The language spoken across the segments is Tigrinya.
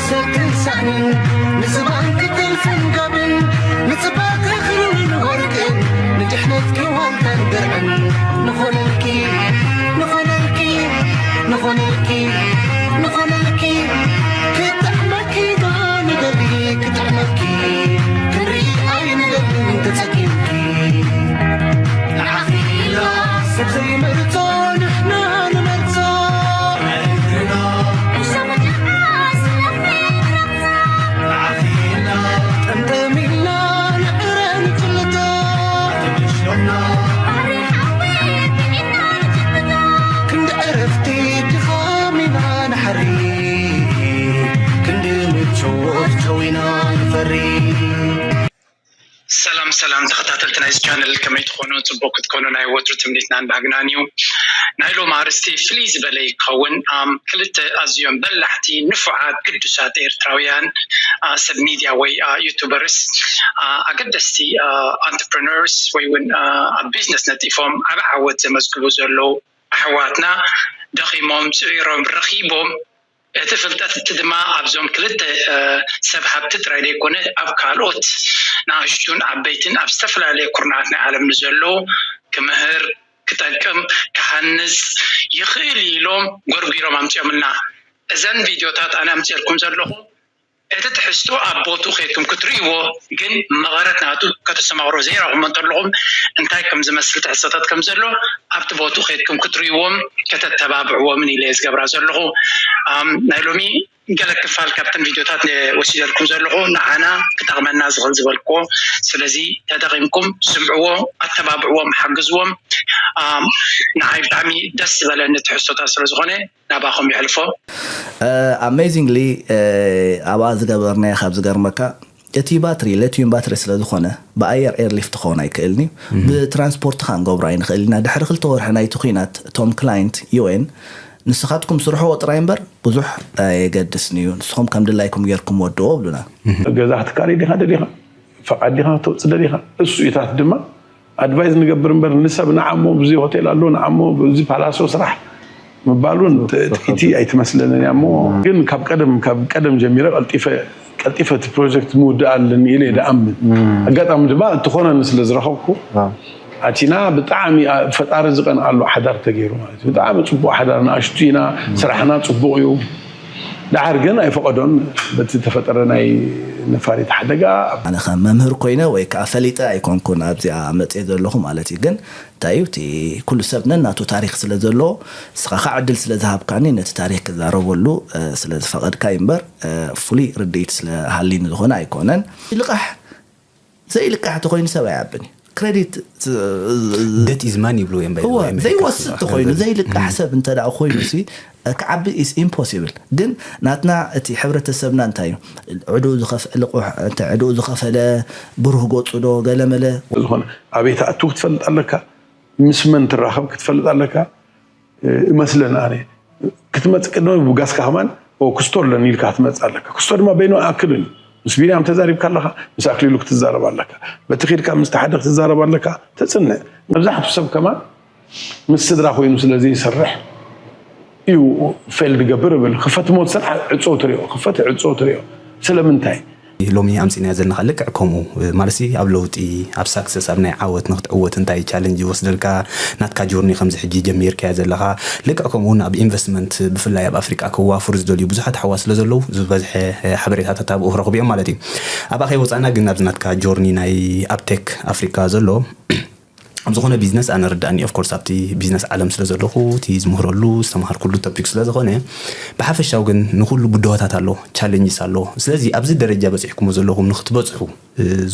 ተክንሳንን ንዝባን ክትልፍን ጋብን ንጽባተ ክርን ወርቅን ንድሕነትኪ ዋልታን ድርዕን ንኾነልኪ ንኾነልኪ ንኾነልኪ ንኾነልኪ ክጥዕመኪ ዶ ንደሊ ክጥዕመኪ ክንርኢ ኣይንደልን ተጸጊምኪ ንዓኺ ኢላ ሰብ ዘይመርጾ ንሕና ንመርጾ ጠምጠሚልና ንዕረ ንጭልጦ ክንዲ ዕረፍቲ ድኻም ኢና ንሓሪ ክንዲ ምቾት ጨው ኢና ንፈሪ። ሰላም ሰላም ተኸታተልቲ ናይዚ ቻነል ከመይ ትኾኑ? ጽቡቅ ክትኮኑ ናይ ወትሩ ትምኒትናን ባህግናን እዩ። ናይ ሎም ኣርስቲ ፍልይ ዝበለ ይኸውን። ኣም ክልተ ኣዝዮም በላሕቲ ንፉዓት ግዱሳት ኤርትራውያን አ፣ ሰብ ሚድያ ወይ አ፣ ዩቱበርስ አ፣ ኣገደስቲ አ፣ ኣንትርፕረነርስ ወይ እውን አ፣ ኣብ ቢዝነስ ነጢፎም ዓቢ ዓወት ዘመዝግቡ ዘለዉ ኣሕዋትና ደኺሞም ጽዒሮም ረኺቦም እቲ ፍልጠት እቲ ድማ ኣብዞም ክልተ ሰብ ሃብቲ ጥራይ ዘይኮነ ኣብ ካልኦት ንኣሽቱን ዓበይትን ኣብ ዝተፈላለየ ኩርናዓት ናይ ዓለም ንዘለዉ ክምህር፣ ክጠቅም፣ ክሃንጽ ይኽእል እዩ ኢሎም ጎርጒሮም ኣምጺኦምልና። እዘን ቪድዮታት ኣነ ኣምጺኤልኩም ዘለኹ እቲ ትሕዝቶ ኣብ ቦትኡ ከይድኩም ክትርእይዎ ግን መቐረት ናቱ ከተስተማቕርዎ ዘይረኣኹሞ እንተለኹም እንታይ ከም ዝመስል ትሕዝቶታት ከም ዘሎ ኣብቲ ቦትኡ ከይድኩም ክትርእይዎም ከተተባብዕዎምን ኢለ እየ ዝገብራ ዘለኹ። ኣም፣ ናይ ሎሚ ገለ ክፋል ካብተን ቪድዮታት ወሲደልኩም ዘለኹ ንዓና ክጠቕመና ዝኽእል ዝበልክዎ፣ ስለዚ ተጠቒምኩም ስምዕዎም፣ ኣተባብዕዎም፣ ሓግዝዎም። ኣም፣ ንዓይ ብጣዕሚ ደስ ዝበለኒ ትሕዝቶታት ስለዝኾነ ናባኹም የሕልፎ። Amazingly ኣብኣ ዝገበርናዮ ካብ ዝገርመካ እቲ ባትሪ ሌትዩም ባትሪ ስለ ዝኾነ ብኣየር ኤርሊፍት ክኸውን ኣይክእልን እዩ። ብትራንስፖርት ከዓ ንገብሮ ኣይንኽእል ኢና። ድሕሪ ክልተ ወርሒ ናይቲ ኲናት ቶም ክላይንት ዩ ኤን ንስኻትኩም ስርሕዎ ጥራይ እምበር ብዙሕ ኣየገድስን እዩ፣ ንስኹም ከም ድላይኩም ጌርኩም ወድዎ ብሉና። ገዛ ክትካረይ ዲኻ ደሊኻ፣ ፈቓድ ዲኻ ከተውፅእ ደሊኻ፣ እሱ ኢታት ድማ ኣድቫይዝ ንገብር እምበር ንሰብ ንዓሞ ብዚ ሆቴል ኣሎ ንዓሞ ብዚ ፓላሶ ስራሕ ምባሉን ጥኢቲ ኣይትመስለንን እያ እሞ ግን ካብ ቀደም ካብ ቀደም ጀሚረ ቀልጢፈ ቀልጢፈ እቲ ፕሮጀክት ምውድእ ኣለኒ ኢለ እየ ድኣምን። ኣጋጣሚ ድማ እቲ ኮነኒ ስለ ዝረኸብኩ ኣቲና ብጣዕሚ ፈጣሪ ዝቐንኣሉ ሓዳር ተገይሩ ማለት እዩ። ብጣዕሚ ፅቡቕ ሓዳር ንኣሽቱ ኢና፣ ስራሕና ፅቡቕ እዩ። ደሓር ግን ኣይፈቐዶን በቲ ተፈጠረ ናይ ነፋሪት ሓደጋ። ኣነ ከም መምህር ኮይነ ወይ ከዓ ፈሊጠ ኣይኮንኩን ኣብዚኣ መፅየ ዘለኹ ማለት እዩ። ግን እንታይ እዩ እቲ ኩሉ ሰብ ነናቱ ታሪክ ስለ ዘለዎ ንስኻ ከዓ ዕድል ስለ ዝሃብካኒ ነቲ ታሪክ ክዛረበሉ ስለ ዝፈቐድካ እዩ እምበር ፍሉይ ርድኢት ስለ ሃልይኒ ዝኾነ ኣይኮነን። ልቓሕ ዘይልቃሕ ተኾይኑ ሰብ ኣይዓብን እዩ። ክሬዲት ደት ኢዝ ማኒ ይብሉ እዮም። ዘይወስድ ተኾይኑ ዘይልቃሕ ሰብ እንተ ኮይኑ ሲ ክዓቢ ኢስ ኢምፖሲብል። ግን ናትና እቲ ሕብረተሰብና እንታይ እዩ ዕድኡ ዝኸፍለ ልቑሕ ዕድኡ ዝኸፈለ ብሩህ ገፁ ዶ ገለመለ ዝኾነ ኣበይ ትኣቱ ክትፈልጥ ኣለካ፣ ምስ መን ትራኸብ ክትፈልጥ ኣለካ። እመስለን ኣነ ክትመጽእ ቅድሚ ብጋስካ ከማን ክስቶር ለኒ ኢልካ ክትመጽእ ኣለካ። ክስቶ ድማ በይኑ ኣክልን ምስ ቢንያም ተዛሪብካ ኣለካ፣ ምስ ኣክሊሉ ክትዛረብ ኣለካ፣ በቲ ኪድካ ምስ ተሓደ ክትዛረብ ኣለካ። ተጽንዕ። መብዛሕቱ ሰብ ከማን ምስ ስድራ ኮይኑ ስለ ዘይሰርሕ እዩ ፌል ዝገብር እብል። ክፈት ሞት ስራሕ ዕጾ ትሪኦ፣ ክፈት ዕጾ ትሪኦ። ስለምንታይ? ሎሚ ኣምጺእናዮ ዘለና ከኣ ልክዕ ከምኡ ማለትሲ ኣብ ለውጢ ኣብ ሳክሰስ ኣብ ናይ ዓወት ንክትዕወት እንታይ ቻለንጅ ይወስደልካ ናትካ ጆርኒ ከምዚ ሕጂ ጀሚርካዮ ዘለኻ ልክዕ ከምኡ እውን ኣብ ኢንቨስትመንት ብፍላይ ኣብ ኣፍሪቃ ክዋፍሩ ዝደልዩ ብዙሓት ኣሕዋት ስለ ዘለዉ ዝበዝሐ ሓበሬታታት ኣብኡ ክረኽቡ እዮም ማለት እዩ። ኣብኣ ከይወፃእና ግን ኣብዚ ናትካ ጆርኒ ናይ ኣብ ቴክ ኣፍሪቃ ዘሎ ኣብ ዝኾነ ቢዝነስ ኣነ ርዳእኒ ኦፍኮርስ ኣብቲ ቢዝነስ ዓለም ስለ ዘለኹ እቲ ዝምህረሉ ዝተምሃርኩሉ ቶፒክ ስለ ዝኾነ ብሓፈሻዊ ግን ንኩሉ ብድሆታት ኣሎ ቻለንጅስ ኣሎ ስለዚ ኣብዚ ደረጃ በፂሕኩሞ ዘለኹም ንክትበፅሑ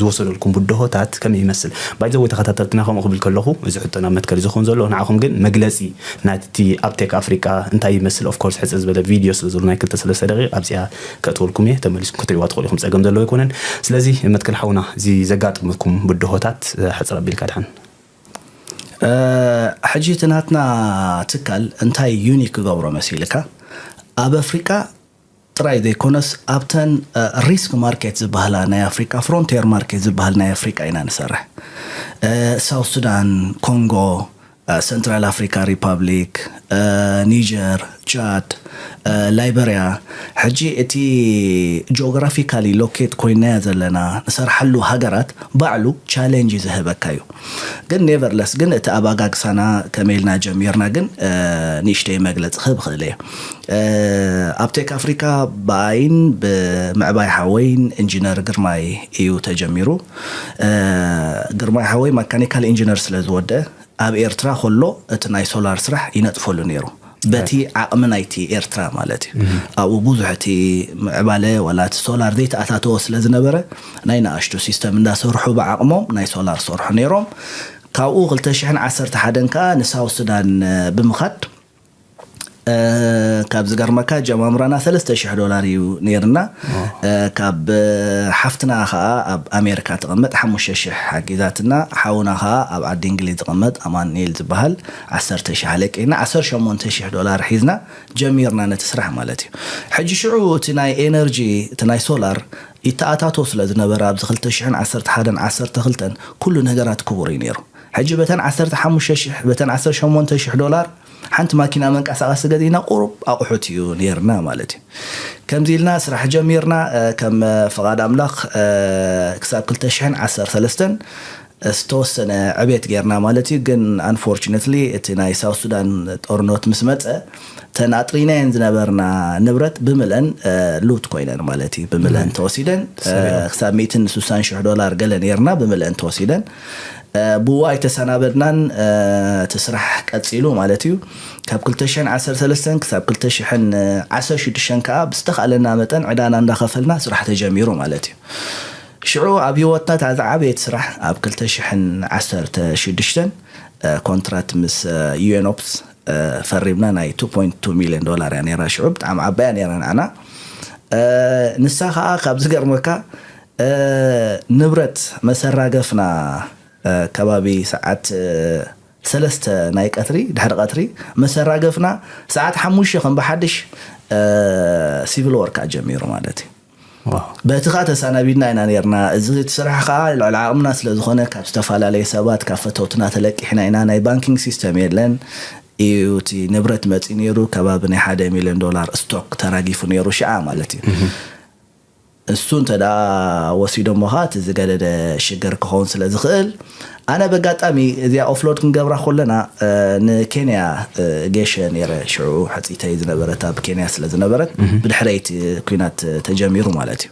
ዝወሰደልኩም ብድሆታት ከመይ ይመስል ባይዘወይ ተኸታተልትና ከምኡ ክብል ከለኹ እዚ ሕቶ ናብ መትከል ዝኸውን ዘሎ ንዓኹም ግን መግለፂ ናቲ ኣብ ቴክ ኣፍሪቃ እንታይ ይመስል ኦፍኮርስ ሕፅር ዝበለ ቪድዮ ስለ ዘሎ ናይ ክልተ ሰለስተ ደቂቕ ኣብዚኣ ከእትወልኩም እየ ተመሊስኩም ክትሪእዋ ትኽእሉ ኢኹም ፀገም ዘለዎ ኣይኮነን ስለዚ መትከል ሓውና እዚ ዘጋጠመኩም ብድሆታት ሕፅር ኣቢልካ ድሓን ሕጂ እቲ ናትና ትካል እንታይ ዩኒክ ክገብሮ መሲልካ ኣብ ኣፍሪቃ ጥራይ ዘይኮነስ ኣብተን ሪስክ ማርኬት ዝበሃላ ናይ ኣፍሪቃ ፍሮንቴር ማርኬት ዝበሃል ናይ ኣፍሪቃ ኢና ንሰርሕ ሳውት ሱዳን ኮንጎ ሰንትራል ኣፍሪካ ሪፓብሊክ ኒጀር ቻድ ላይበርያ። ሕጂ እቲ ጂኦግራፊካሊ ሎኬት ኮይናያ ዘለና ንሰርሓሉ ሃገራት ባዕሉ ቻሌንጅ እዩ ዝህበካ እዩ። ግን ኔቨርለስ ግን እቲ ኣባጋግሳና ከመይ ኢልና ጀሚርና ግን ንእሽተይ መግለፂ ክህብ ክእል እየ። ኣብ ቴክ ኣፍሪካ ብኣይን ብምዕባይ ሓወይን ኢንጂነር ግርማይ እዩ ተጀሚሩ። ግርማይ ሓወይ መካኒካል ኢንጂነር ስለ ዝወደ ኣብ ኤርትራ ከሎ እቲ ናይ ሶላር ስራሕ ይነጥፈሉ ነይሩ። በቲ ዓቕሚ ናይቲ ኤርትራ ማለት እዩ። ኣብኡ ብዙሕ እቲ ምዕባለ ዋላ እቲ ሶላር ዘይተኣታተወ ስለ ዝነበረ ናይ ንኣሽቱ ሲስተም እንዳሰርሑ ብዓቕሞም ናይ ሶላር ሰርሑ ነይሮም። ካብኡ ክልተ ሽሕን ዓሰርተ ሓደን ከዓ ንሳውት ሱዳን ብምኻድ ካብ ዝገርመካ ጀማምራና ሰለስተ ሽሕ ዶላር እዩ ነይርና። ካብ ሓፍትና ከዓ ኣብ ኣሜሪካ ትቕመጥ ሓሙሽተ ሽሕ ሓጊዛትና። ሓውና ከዓ ኣብ ዓዲ እንግሊዝ ዝቕመጥ ኣማኑኤል ዝበሃል ዓሰርተ ሽሕ ኣለቂና ዓሰርተ ሸሞንተ ሽሕ ዶላር ሒዝና ጀሚርና ነቲ ስራሕ ማለት እዩ። ሕጂ ሽዑ እቲ ናይ ኤነርጂ እቲ ናይ ሶላር ይተኣታቶ ስለ ዝነበረ ኣብዚ ክልተ ሽሕን ዓሰርተ ሓደን ዓሰርተ ክልተን ኩሉ ነገራት ክቡር እዩ ነይሩ። ሕጂ በተን ዓሰርተ ሓሙሽተ ሽሕ በተን ዓሰርተ ሸሞንተ ሽሕ ዶላር ሓንቲ ማኪና መንቀሳቐሲ ገዚእና ቁሩብ ኣቑሑት እዩ ነይርና ማለት እዩ። ከምዚ ኢልና ስራሕ ጀሚርና። ከም ፍቓድ ኣምላኽ ክሳብ ክልተ ሽሕን ዓሰርተ ሰለስተን ዝተወሰነ ዕቤት ጌርና ማለት እዩ። ግን ኣንፎርቹነትሊ እቲ ናይ ሳውት ሱዳን ጦርኖት ምስ መፀ ተን ኣጥሪናየን ዝነበርና ንብረት ብምልአን ሉት ኮይነን ማለት እዩ። ብምልአን ተወሲደን ክሳብ ሚእትን ስሳን ሽሕ ዶላር ገለ ነይርና ብምልአን ተወሲደን። ብኡ ኣይተሰናበድናን። እቲ ስራሕ ቀፂሉ ማለት እዩ። ካብ ክልተ ሽሕን ዓሰርተ ሰለስተን ክሳብ ክልተ ሽሕን ዓሰርተ ሽዱሽተን ከዓ ብዝተኻእለና መጠን ዕዳና እንዳኸፈልና ስራሕ ተጀሚሩ ማለት እዩ። ሽዑ ኣብ ህይወትና እታ ዝዓበየት ስራሕ ኣብ ክልተ ሽሕን ዓሰርተ ሽዱሽተን ኮንትራት ምስ ዩኤን ኦፕስ ፈሪምና ናይ ቱ ፖይንት ቱ ሚልዮን ዶላር እያ ነይራ። ሽዑ ብጣዕሚ ዓባያ ነይራ ንዓና። ንሳ ከዓ ካብ ዝገርመካ ንብረት መሰራገፍና ከባቢ ሰዓት ሰለስተ ናይ ቀትሪ ድሕሪ ቀትሪ መሰራገፍና ሰዓት ሓሙሽተ ከም ብሓድሽ ሲቪል ወርክ ጀሚሩ ማለት እዩ። በቲ ከዓ ተሳናቢድና ኢና ነርና። እዚ እቲ ስራሕ ከዓ ልዕሊ ዓቕምና ስለ ዝኾነ ካብ ዝተፈላለየ ሰባት ካብ ፈተውትና ተለቂሕና ኢና። ናይ ባንኪንግ ሲስተም የለን እዩ። እቲ ንብረት መፂ ነይሩ ከባቢ ናይ ሓደ ሚልዮን ዶላር ስቶክ ተራጊፉ ነይሩ ሽዓ ማለት እዩ። እሱ እንተ ደኣ ወሲዶሞ ኸዓ እቲ ዝገደደ ሽግር ክኸውን ስለ ዝኽእል ኣነ በጋጣሚ እዚኣ ኦፍሎድ ክንገብራ ከለና ንኬንያ ገሸ ነይረ። ሽዑ ሕፅይተይ ዝነበረት ኣብ ኬንያ ስለ ዝነበረት ብድሕረይ እቲ ኩናት ተጀሚሩ ማለት እዩ።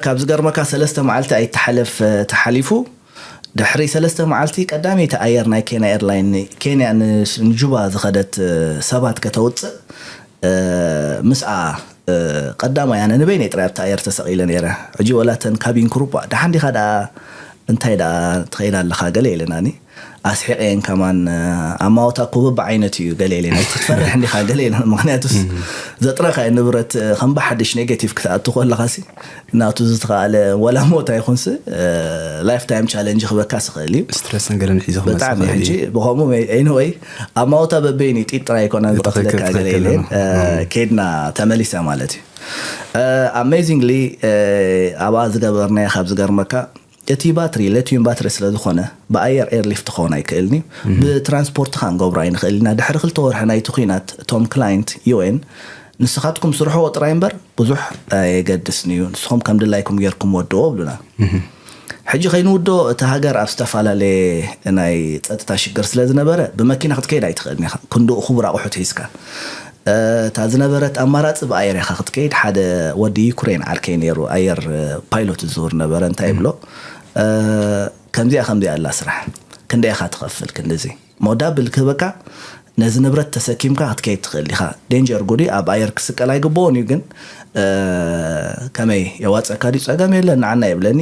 ካብ ዝገርመካ ሰለስተ መዓልቲ ኣይተሓለፍ ተሓሊፉ። ድሕሪ ሰለስተ መዓልቲ ቀዳመይቲ ኣየር ናይ ኬንያ ኤርላይን ኬንያ ንጁባ ዝኸደት ሰባት ከተውፅእ ምስኣ ቀዳማይ ኣነ ንበይነይ ጥራይ ኣብቲ ኣየር ተሰቒለ ነይረ። ሕጂ ወላ እተን ካቢን ክሩባ ደሓን ዲኻ ደኣ እንታይ ደኣ ትኸይድ ኣለኻ ገለ ኢለናኒ። ኣስሒቐየን ከማን ኣማውታ እኮ በብዓይነቱ እዩ ገለ ኢለና ኣይትፈርሕ እንዲኻ ገለ ኢለና። ምክንያቱስ ዘጥረኻዮ ንብረት ከም ብሓድሽ ኔጌቲቭ ክትኣቱ ከለኻሲ ናቱ ዝተኻእለ ወላ ሞት ኣይኹንስ ላይፍ ታይም ቻለንጅ ክበካ ስኽእል እዩ። ስትረስን ገለን ሒዞ ብጣዕሚ ሕጂ ብኸምኡ ኤኒወይ ኣማውታ በበይን ጢጥ ጥራይ ኣይኮነን ዝቐትለካ ገለ ኢለን ከይድና ተመሊሰ ማለት እዩ። ኣሜዚንግሊ ኣብኣ ዝገበርናዮ ካብ ዝገርመካ እቲ ባትሪ ሌቲዩም ባትሪ ስለ ዝኾነ ብኣየር ኤርሊፍት ክኸውን ኣይክእልን እዩ። ብትራንስፖርት ከዓ ንገብሮ ኣይንኽእል ኢና። ድሕሪ ክልተ ወርሒ ናይቲ ኲናት እቶም ክላይንት ዩኤን ንስኻትኩም ስርሕዎ ጥራይ እምበር ብዙሕ ኣየገድስን እዩ፣ ንስኹም ከም ድላይኩም ጌርኩም ወድዎ ብሉና። ሕጂ ከይንውድኦ እቲ ሃገር ኣብ ዝተፈላለየ ናይ ፀጥታ ሽግር ስለ ዝነበረ ብመኪና ክትከይድ ኣይትኽእልን ኢኻ፣ ክንድኡ ክቡር ኣቑሑት ሒዝካ። እታ ዝነበረት ኣማራፂ ብኣየር ኢኻ ክትከይድ። ሓደ ወዲ ዩክሬን ዓርከይ ነይሩ፣ ኣየር ፓይሎት ዝዝውር ነበረ። እንታይ ይብሎ፣ ከምዚኣ ከምዚኣ ኣላ ስራሕ፣ ክንደይ ኢኻ ትኸፍል ክንድዚ ሞ ዳብል ክህበካ ነዚ ንብረት ተሰኪምካ ክትከይድ ትኽእል ኢኻ። ዴንጀር ጉዲ ኣብ ኣየር ክስቀል ኣይግብኦን እዩ፣ ግን ከመይ የዋፀካ ድዩ ጸገም የለን ንዓና ይብለኒ።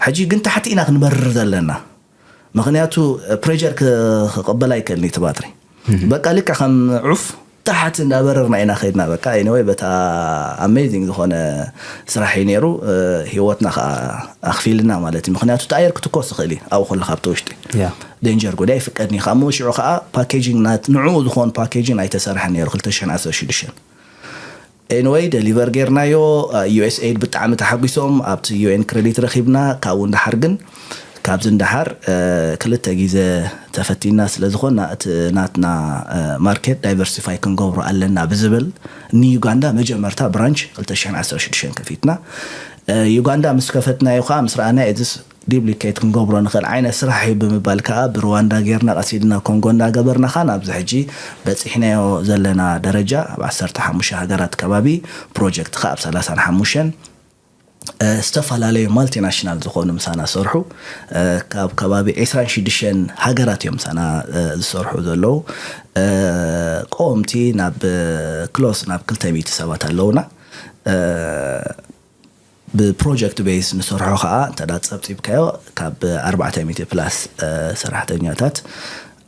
ሕጂ ግን ታሕቲ ኢና ክንበርር ዘለና፣ ምኽንያቱ ፕሬጀር ክቕበል ኣይክእልን እቲ ባትሪ። በቃ ልክዕ ከም ዑፍ ታሕቲ እንዳበረርና ኢና ከይድና። በቃ ኤኒወይ በታ ኣሜዚንግ ዝኾነ ስራሕ እዩ ነይሩ። ህይወትና ከዓ ኣኽፊልና ማለት እዩ፣ ምኽንያቱ እቲ ኣየር ክትኮስ ይኽእል እዩ ኣብኡ ከለካ ኣብቲ ውሽጢ። ዴንጀር ጉዳይ ይፍቀድኒ። ካብ ሽዑ ከዓ ፓኬጂንግ ናት ንዕኡ ዝኾን ፓኬጂንግ ኣይተሰርሐን ነይሩ ክልተ ሽሕን ዓሰርተ ሽዱሽተን። ኤኒወይ ደሊቨር ጌርናዮ። ዩኤስኤድ ብጣዕሚ ተሓጒሶም፣ ኣብቲ ዩኤን ክሬዲት ረኺብና። ካብኡ ንደሓር ግን ካብዚ ንደሓር ክልተ ግዜ ተፈቲና ስለ ዝኾና እቲ ናትና ማርኬት ዳይቨርሲፋይ ክንገብሮ ኣለና ብዝብል ንዩጋንዳ መጀመርታ ብራንች ክልተ ሽሕን ዓሰርተ ሽዱሽተን ከፊትና። ዩጋንዳ ምስ ከፈትናዮ ከዓ ምስ ረኣና እዚ ዲፕሊኬት ክንገብሮ ንኽእል ዓይነት ስራሕ እዩ ብምባል ከዓ ብሩዋንዳ ጌርና ቀስ ኢልና ኮንጎ እንዳገበርና ከዓ ናብዚ ሕጂ በፂሕናዮ ዘለና ደረጃ ኣብ ዓሰርተ ሓሙሽተ ሃገራት ከባቢ ፕሮጀክት ከዓ ኣብ ሰላሳን ሓሙሽተን ዝተፈላለዩ ማልቲናሽናል ዝኾኑ ምሳና ሰርሑ ካብ ከባቢ ዕስራን ሽዱሽተን ሃገራት እዮም ምሳና ዝሰርሑ ዘለዉ። ቀወምቲ ናብ ክሎስ ናብ ክልተ ሚእቲ ሰባት ኣለውና። ብፕሮጀክት ቤዝ ንሰርሖ ከዓ እንተ ጸብፂብካዮ ካብ ኣርባዕተ ሚእቲ ፕላስ ሰራሕተኛታት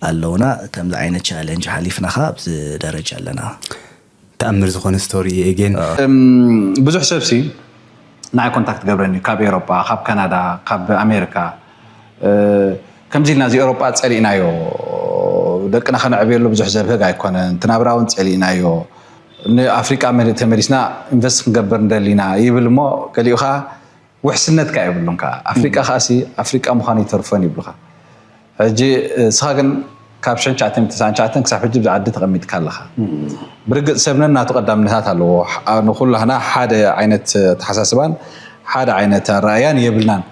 ኣለውና። ከምዚ ዓይነት ቻለንጅ ሓሊፍና ከዓ ኣብዚ ደረጃ ኣለና። ተኣምር ዝኾነ ስቶሪ እዩ ኤጌን። ብዙሕ ሰብ ሲ ንዓይ ኮንታክት ገብረኒ ካብ ኤሮጳ፣ ካብ ካናዳ፣ ካብ ኣሜሪካ። ከምዚ ኢልና እዚ ኤሮጳ ጸሊእናዮ፣ ደቅና ከነዕብየሉ ብዙሕ ዘብህግ ኣይኮነን፣ እቲ ናብራ እውን ጸሊእናዮ፣ ንኣፍሪቃ ተመሊስና ኢንቨስት ክንገብር እንደሊና ይብል እሞ ገሊኡ ከዓ ውሕስነት ከዓ የብሉን ከዓ ኣፍሪቃ ከዓሲ ኣፍሪቃ ምዃኑ ይተርፎን ይብሉካ። ሕጂ እስኻ ግን ካብ ሽሕን ትሽዓተ ሚእትን ተስዓን ትሽዓተን ክሳብ ሕጂ ብዛ ዓዲ ተቐሚጥካ ኣለኻ። ብርግፅ ሰብ ነናቱ ቀዳምነታት ኣለዎ። ንኩላህና ሓደ ዓይነት ኣተሓሳስባን ሓደ ዓይነት ኣረኣያን የብልናን።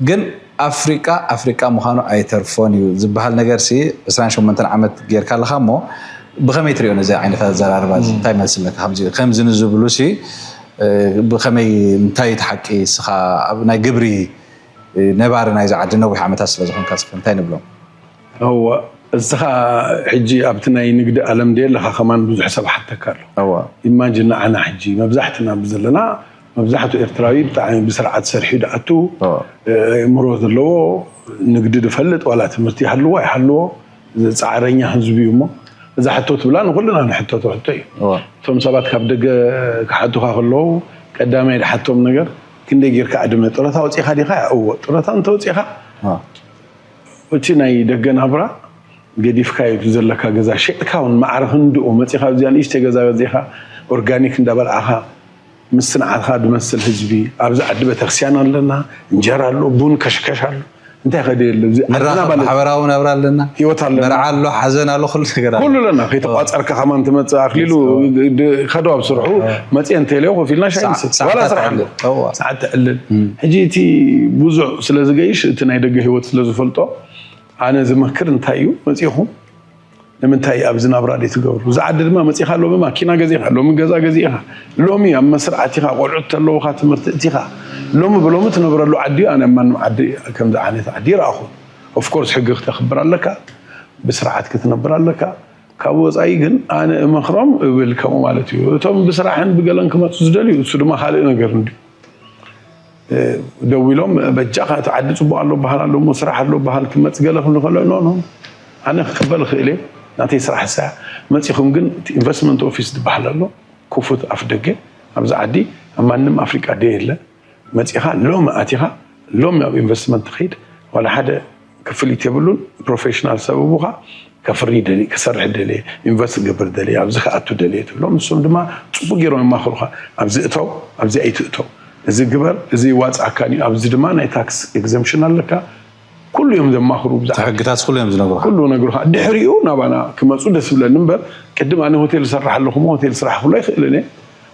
ግን ኣፍሪቃ ኣፍሪቃ ምዃኑ ኣይተርፎን እዩ ዝበሃል ነገር ሲ ዕስራን ሸሞንተን ዓመት ጌርካ ኣለኻ እሞ ብኸመይ ትሪኦ ነዚ ዓይነት ኣዘራርባ እዚ እንታይ መልሲ ኣለካ? ከምዚ ንዝብሉ ሲ ብኸመይ እንታይ እቲ ሓቂ እስኻ ኣብ ናይ ግብሪ ነባሪ ናይዚ ዓዲ ነዊሕ ዓመታት ስለ ዝኾንካ እስኻ እንታይ ንብሎም? እወ እስኻ ሕጂ ኣብቲ ናይ ንግዲ ዓለም ድየ ኣለኻ ከማን ብዙሕ ሰብ ሓተካ ኣሎ። እወ ኢማጅን ንዓና ሕጂ መብዛሕትና ብዘለና መብዛሕቱ ኤርትራዊ ብጣዕሚ ብስርዓት ሰሪሑ ድኣቱ ኣእምሮ ዘለዎ ንግዲ ድፈልጥ ዋላ ትምህርቲ ይሃልዎ ኣይሃልዎ ፃዕረኛ ህዝቢ እዩ እሞ እዛ ሕቶ ትብላ ንኩልና ንሕተቶ ሕቶ እዩ። እቶም ሰባት ካብ ደገ ክሓቱኻ ከለዉ ቀዳማይ ድሓቶም ነገር ክንደይ ጌርካ ዕድመ ጡረታ ወፂኻ ዲኻ? እዎ ጡረታ እንተወፂኻ እቲ ናይ ደገ ናብራ ገዲፍካዮ እቲ ዘለካ ገዛ ሸጥካ እውን ማዕረ ክንድኡ መፂኻ ኣብዚኣ ንእሽተይ ገዛ ገዚእኻ ኦርጋኒክ እንዳበልዓኻ ምስ ንዓኻ ድመስል ህዝቢ ኣብዚ ዓዲ ቤተክርስትያን ኣለና እንጀራ ኣሎ ቡን ከሽከሽ ኣሎ እንታይ ከደ የለ እዚ ዓድና ማለት ማሕበራዊ ናብራ ኣለና ህይወት ኣለና መርዓ ኣሎ ሓዘን ኣሎ ኩሉ ነገር ኣሎ ኩሉ ኣለና ከይተቋፀርካ ከማን ትመፅእ ኣክሊሉ ከዶ ኣብ ስርሑ መፅየ እንተኢለዮ ኮፍ ኢልና ሻይ ንሰቲ ዋላ ስራሕ ኣሎ ሰዓት ተዕልል ሕጂ እቲ ብዙሕ ስለ ዝገይሽ እቲ ናይ ደገ ህይወት ስለ ዝፈልጦ ኣነ ዝመክር እንታይ እዩ መፂኹም ንምንታይ ኣብዚ ናብራ ደይ ትገብሩ? እዚ ዓዲ ድማ መፂኻ ሎሚ ማኪና ገዚእኻ፣ ሎሚ ገዛ ገዚእኻ፣ ሎሚ ኣብ መስርዕ ኣቲኻ፣ ቆልዑት ተለውኻ ትምህርቲ እቲኻ፣ ሎሚ ብሎሚ ትነብረሉ ዓዲ እዩ። ኣነ ኣብ ማንም ዓዲ ከምዚ ዓይነት ዓዲ ይረኣኹ። ኦፍኮርስ ሕጊ ክተኽብር ኣለካ፣ ብስርዓት ክትነብር ኣለካ። ካብ ወፃኢ ግን ኣነ እመኽሮም እብል ከምኡ ማለት እዩ። እቶም ብስራሕን ብገለን ክመፁ ዝደልዩ እሱ ድማ ካልእ ነገር እንድዩ። ደው ኢሎም በጃኻ እቲ ዓዲ ፅቡቅ ኣሎ በሃል ኣሎ እሞ ስራሕ ኣሎ በሃል ክመፅ ገለ ክብሉ ከሎ ኖ ኖ ኣነ ክቅበል እኽእል እየ ናተይ ስራሕ እሳ መፂኹም ግን እቲ ኢንቨስትመንት ኦፊስ ዝበሃል ኣሎ ክፉት ኣፍ ደገ ኣብዚ ዓዲ ኣብ ማንም ኣፍሪቃ ደ የለ መፂኻ ሎሚ ኣቲኻ ሎሚ ኣብ ኢንቨስትመንት ትኸይድ ዋላ ሓደ ክፍሊት የብሉን ፕሮፌሽናል ሰብ እቡኻ ከፍሪ ደሊ ክሰርሕ ደሊ ኢንቨስት ክገብር ደሊ ኣብዚ ክኣቱ ደሊ ትብሎም ንሶም ድማ ፅቡቅ ገይሮም የማኽሩኻ ኣብዚ እተው ኣብዚ ኣይትእተው እዚ ግበር እዚ ይዋፅኣካን እዩ ኣብዚ ድማ ናይ ታክስ ኤግዘምሽን ኣለካ ኩሉ እዮም ዘማኽሩ ብዛዕባ ሕግታት ኩሉ እዮም ዝነግሩኻ ኩሉ ነግሩኻ ድሕሪኡ ናባና ክመፁ ደስ ይብለኒ እምበር ቅድም ኣነ ሆቴል ዝሰርሕ ኣለኹ ሆቴል ስራሕ ክብሎ ኣይኽእልን እየ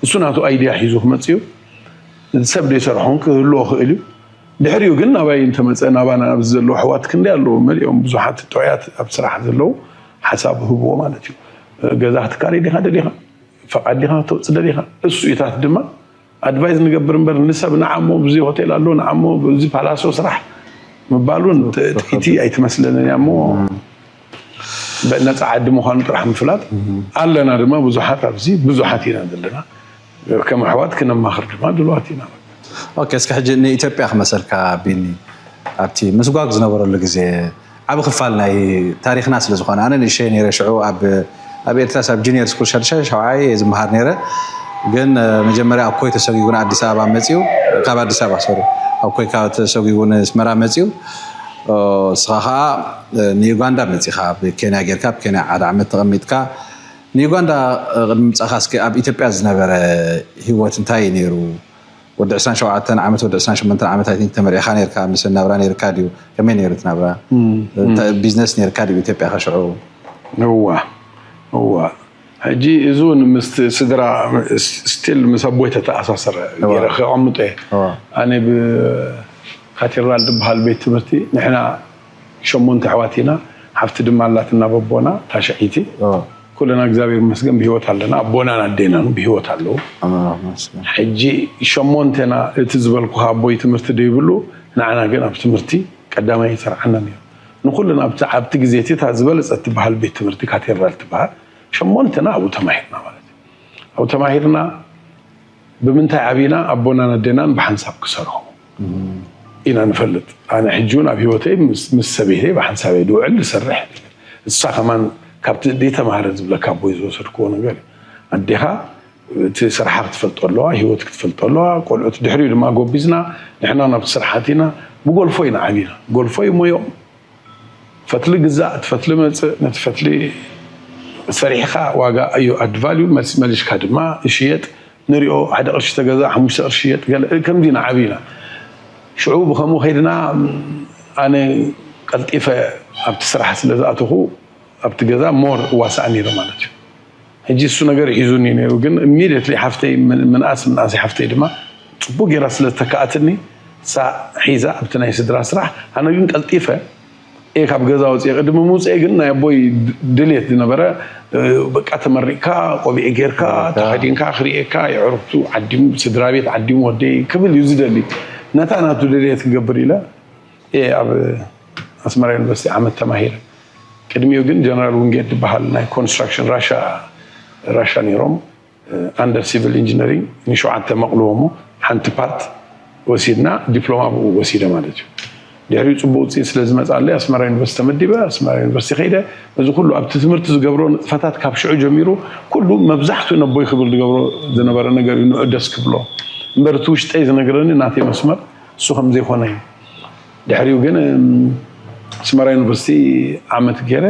እሱ ናቱ ኣይድያ ሒዙ ክመፅ እዩ ሰብ ዘይሰርሖን ክህልዎ ክእል እዩ ድሕሪኡ ግን ናባይ እንተመፀ ናባና ኣብዚ ዘለዉ ኣሕዋት ክንደይ ኣለዉ መሊኦም ብዙሓት ጥዑያት ኣብ ስራሕ ዘለዉ ሓሳብ ህብዎ ማለት እዩ ገዛ ክትካረይ ዲኻ ደሊኻ ፈቃድ ዲኻ ክተውፅእ ደሊኻ እሱ ኢታት ድማ ኣድቫይዝ ንገብር እምበር ንሰብ ንዓሞ ብዚ ሆቴል ኣሎ ንዓሞ ብዚ ፓላሶ ስራሕ ምባል እውን ጥቂቲ ኣይትመስለንን እያ እሞ ነፃ ዓዲ ምዃኑ ጥራሕ ምፍላጥ ኣለና ድማ ብዙሓት ኣብዚ ብዙሓት ኢና ዘለና ከም ኣሕዋት ክነማኽር ድማ ድልዋት ኢና ኦኬ እስኪ ሕጂ ንኢትዮጵያ ክመሰልካ ቢኒ ኣብቲ ምስጓግ ዝነበረሉ ግዜ ዓብ ክፋል ናይ ታሪክና ስለ ዝኾነ ኣነ ንእሸይ ነይረ ሽዑ ኣብ ኣብ ኤርትራስ ኣብ ጁኒየር ስኩል ሻድሻይ ሻውዓይ እየ ዝመሃር ነይረ ግን መጀመርያ ኣብ ኮይ ተሰጒጉ ንኣዲስ ኣበባ መፅዩ ካብ ኣዲስ ኣበባ ሶሪ ኣብ ኮይ ካብ ተሰጒጉ ንስመራ መፅዩ እስኻ ከዓ ንዩጋንዳ መፂኻ ብኬንያ ጌርካ ኣብ ኬንያ ሓደ ዓመት ተቐሚጥካ ንዩጋንዳ ቅድሚ ምፃኻ እስኪ ኣብ ኢትዮጵያ ዝነበረ ህይወት እንታይ እዩ ነይሩ ወዲ ዕስራን ሸውዓተን ዓመት፣ ወዲ ዕስራን ሸሞንተን ዓመት፣ I think፣ ተመሪዕካ ነርካ፣ ምስ ናብራ ነርካ ድዩ? ከመይ ነይሩ እቲ ናብራ? ቢዝነስ ነርካ ድዩ ኢትዮጵያ ከሽዑ? እዋ እዋ። ሕጂ እዚ እውን ምስ ስድራ፣ ስቲል ምስ ኣቦይ ተተኣሳሰረ ገይረ ከቐምጦ እየ። ኣነ ብካቴድራል ዝበሃል ቤት ትምህርቲ፣ ንሕና ሸሞንተ ኣሕዋት ኢና። ሓፍቲ ድማ ኣላትና በቦና ታሽዐይቲ። ኩልና እግዚኣብሔር ይመስገን ብህይወት ኣለና። ኣቦናን ኣዴናን ብህይወት ኣለዉ። ሕጂ ሸሞንተና፣ እቲ ዝበልኩኻ ኣቦይ ትምህርቲ ደይብሉ፣ ንዓና ግን ኣብ ትምህርቲ ቀዳማይ ይሰርዓና ነይሩ። ንኩልና ኣብቲ፣ ኣብቲ ግዜ እቲ እታ ዝበለጸት ትበሃል ቤት ትምህርቲ ካቴድራል ትበሃል፣ ሸሞንተና ኣብኡ ተማሂርና ማለት እዩ። ኣብኡ ተማሂርና ብምንታይ ዓቢና? ኣቦናን ኣዴናን ብሓንሳብ ክሰርሑ ኢና ንፈልጥ። ኣነ ሕጂ እውን ኣብ ህይወተይ ምስ፣ ምስ ሰበይተይ ብሓንሳብ እየ ድውዕል ዝሰርሕ። እሳ ከማን ካብቲ ዘይተማህረ ዝብለካ ኣቦይ ዝወሰድክዎ ነገር እዩ። ኣዴኻ እቲ ስራሓ ክትፈልጦ ኣለዋ፣ ህይወት ክትፈልጦ ኣለዋ። ቆልዑት ድሕሪኡ ድማ ጎቢዝና ንሕና ናብቲ ስራሓት ኢና። ብጎልፎ ኢና ዓቢና። ጎልፎ ይሞዮም። ፈትሊ ግዛእ፣ እቲ ፈትሊ መጽእ፣ ነቲ ፈትሊ ሰሪሕኻ ዋጋ እዩ ኣድቫልዩ መስ-፣ መሊስካ ድማ ይሽየጥ። ንሪኦ ሓደ ቅርሺ ተገዛ ሓሙሽተ ቅርሺ ይሸጥ። ገለ ከምዚ ኢና ዓቢና። ሽዑ ብኸምኡ ከይድና ኣነ ቀልጢፈ ኣብቲ ስራሕ ስለ ዝኣተኹ ኣብቲ ገዛ ሞር እዋሳእ ነይረ ማለት እዩ። ሕጂ እሱ ነገር ሒዙኒ ነይሩ፣ ግን ኢሚድየትሊ ሓፍተይ ምን-፣ ምንኣስ ምንኣሰይ ሓፍተይ ድማ ጽቡቅ ጌራ ስለ ዝተካኣትኒ እሳ ሒዛ ኣብቲ ናይ ስድራ ስራሕ፣ ኣነ ግን ቀልጢፈ እየ ካብ ገዛ ወፅየ። ቅድሚ ምውፅኤ ግን ናይ ኣቦይ ድ-፣ ድሌት ዝነበረ፣ እ፣ በቃ ተመሪቅካ ቆቢዕ ጌርካ ተኸዲንካ ክርእየካ የዕሩኽቱ ዓዲሙ ስድራ ቤት ዓዲሙ ወደይ ክብል እዩ ዝደሊ። ነታ ናቱ ድሌት ክገብር ኢለ እየ ኣብ ኣስመራ ዩኒቨርሲቲ ዓመት ተማሂረ። ቅድሚኡ ግን ጀነራል ውንጌት ዝበሃል ናይ ኮንስትራክሽን ራሻ፣ ራሻ ነይሮም፣ ኣንደር ሲቪል ኢንጂነሪንግ ንሸውዓተ መቕልዎ እሞ ሓንቲ ፓርት ወሲድና ዲፕሎማ ብኡ ወሲደ ማለት እዩ። ድሕሪኡ ጽቡቅ ውፅኢት ስለ ዝመፅኣለይ ኣስመራ ዩኒቨርሲቲ ተመዲበ፣ ኣስመራ ዩኒቨርሲቲ ከይደ። እዚ ኩሉ ኣብቲ ትምህርቲ ዝገብሮ ንጥፈታት ካብ ሽዑ ጀሚሩ ኩሉ መብዛሕትኡ ነቦይ ክብል ዝገብሮ ዝነበረ ነገር እዩ። ንዑ ደስ ክብሎ እምበር እቲ ውሽጠይ ዝነግረኒ ናተይ መስመር እሱ ከም ዘይኮነ እዩ። ድሕሪኡ ግን እም፣ ኣስመራ ዩኒቨርሲቲ ዓመት ገይረ።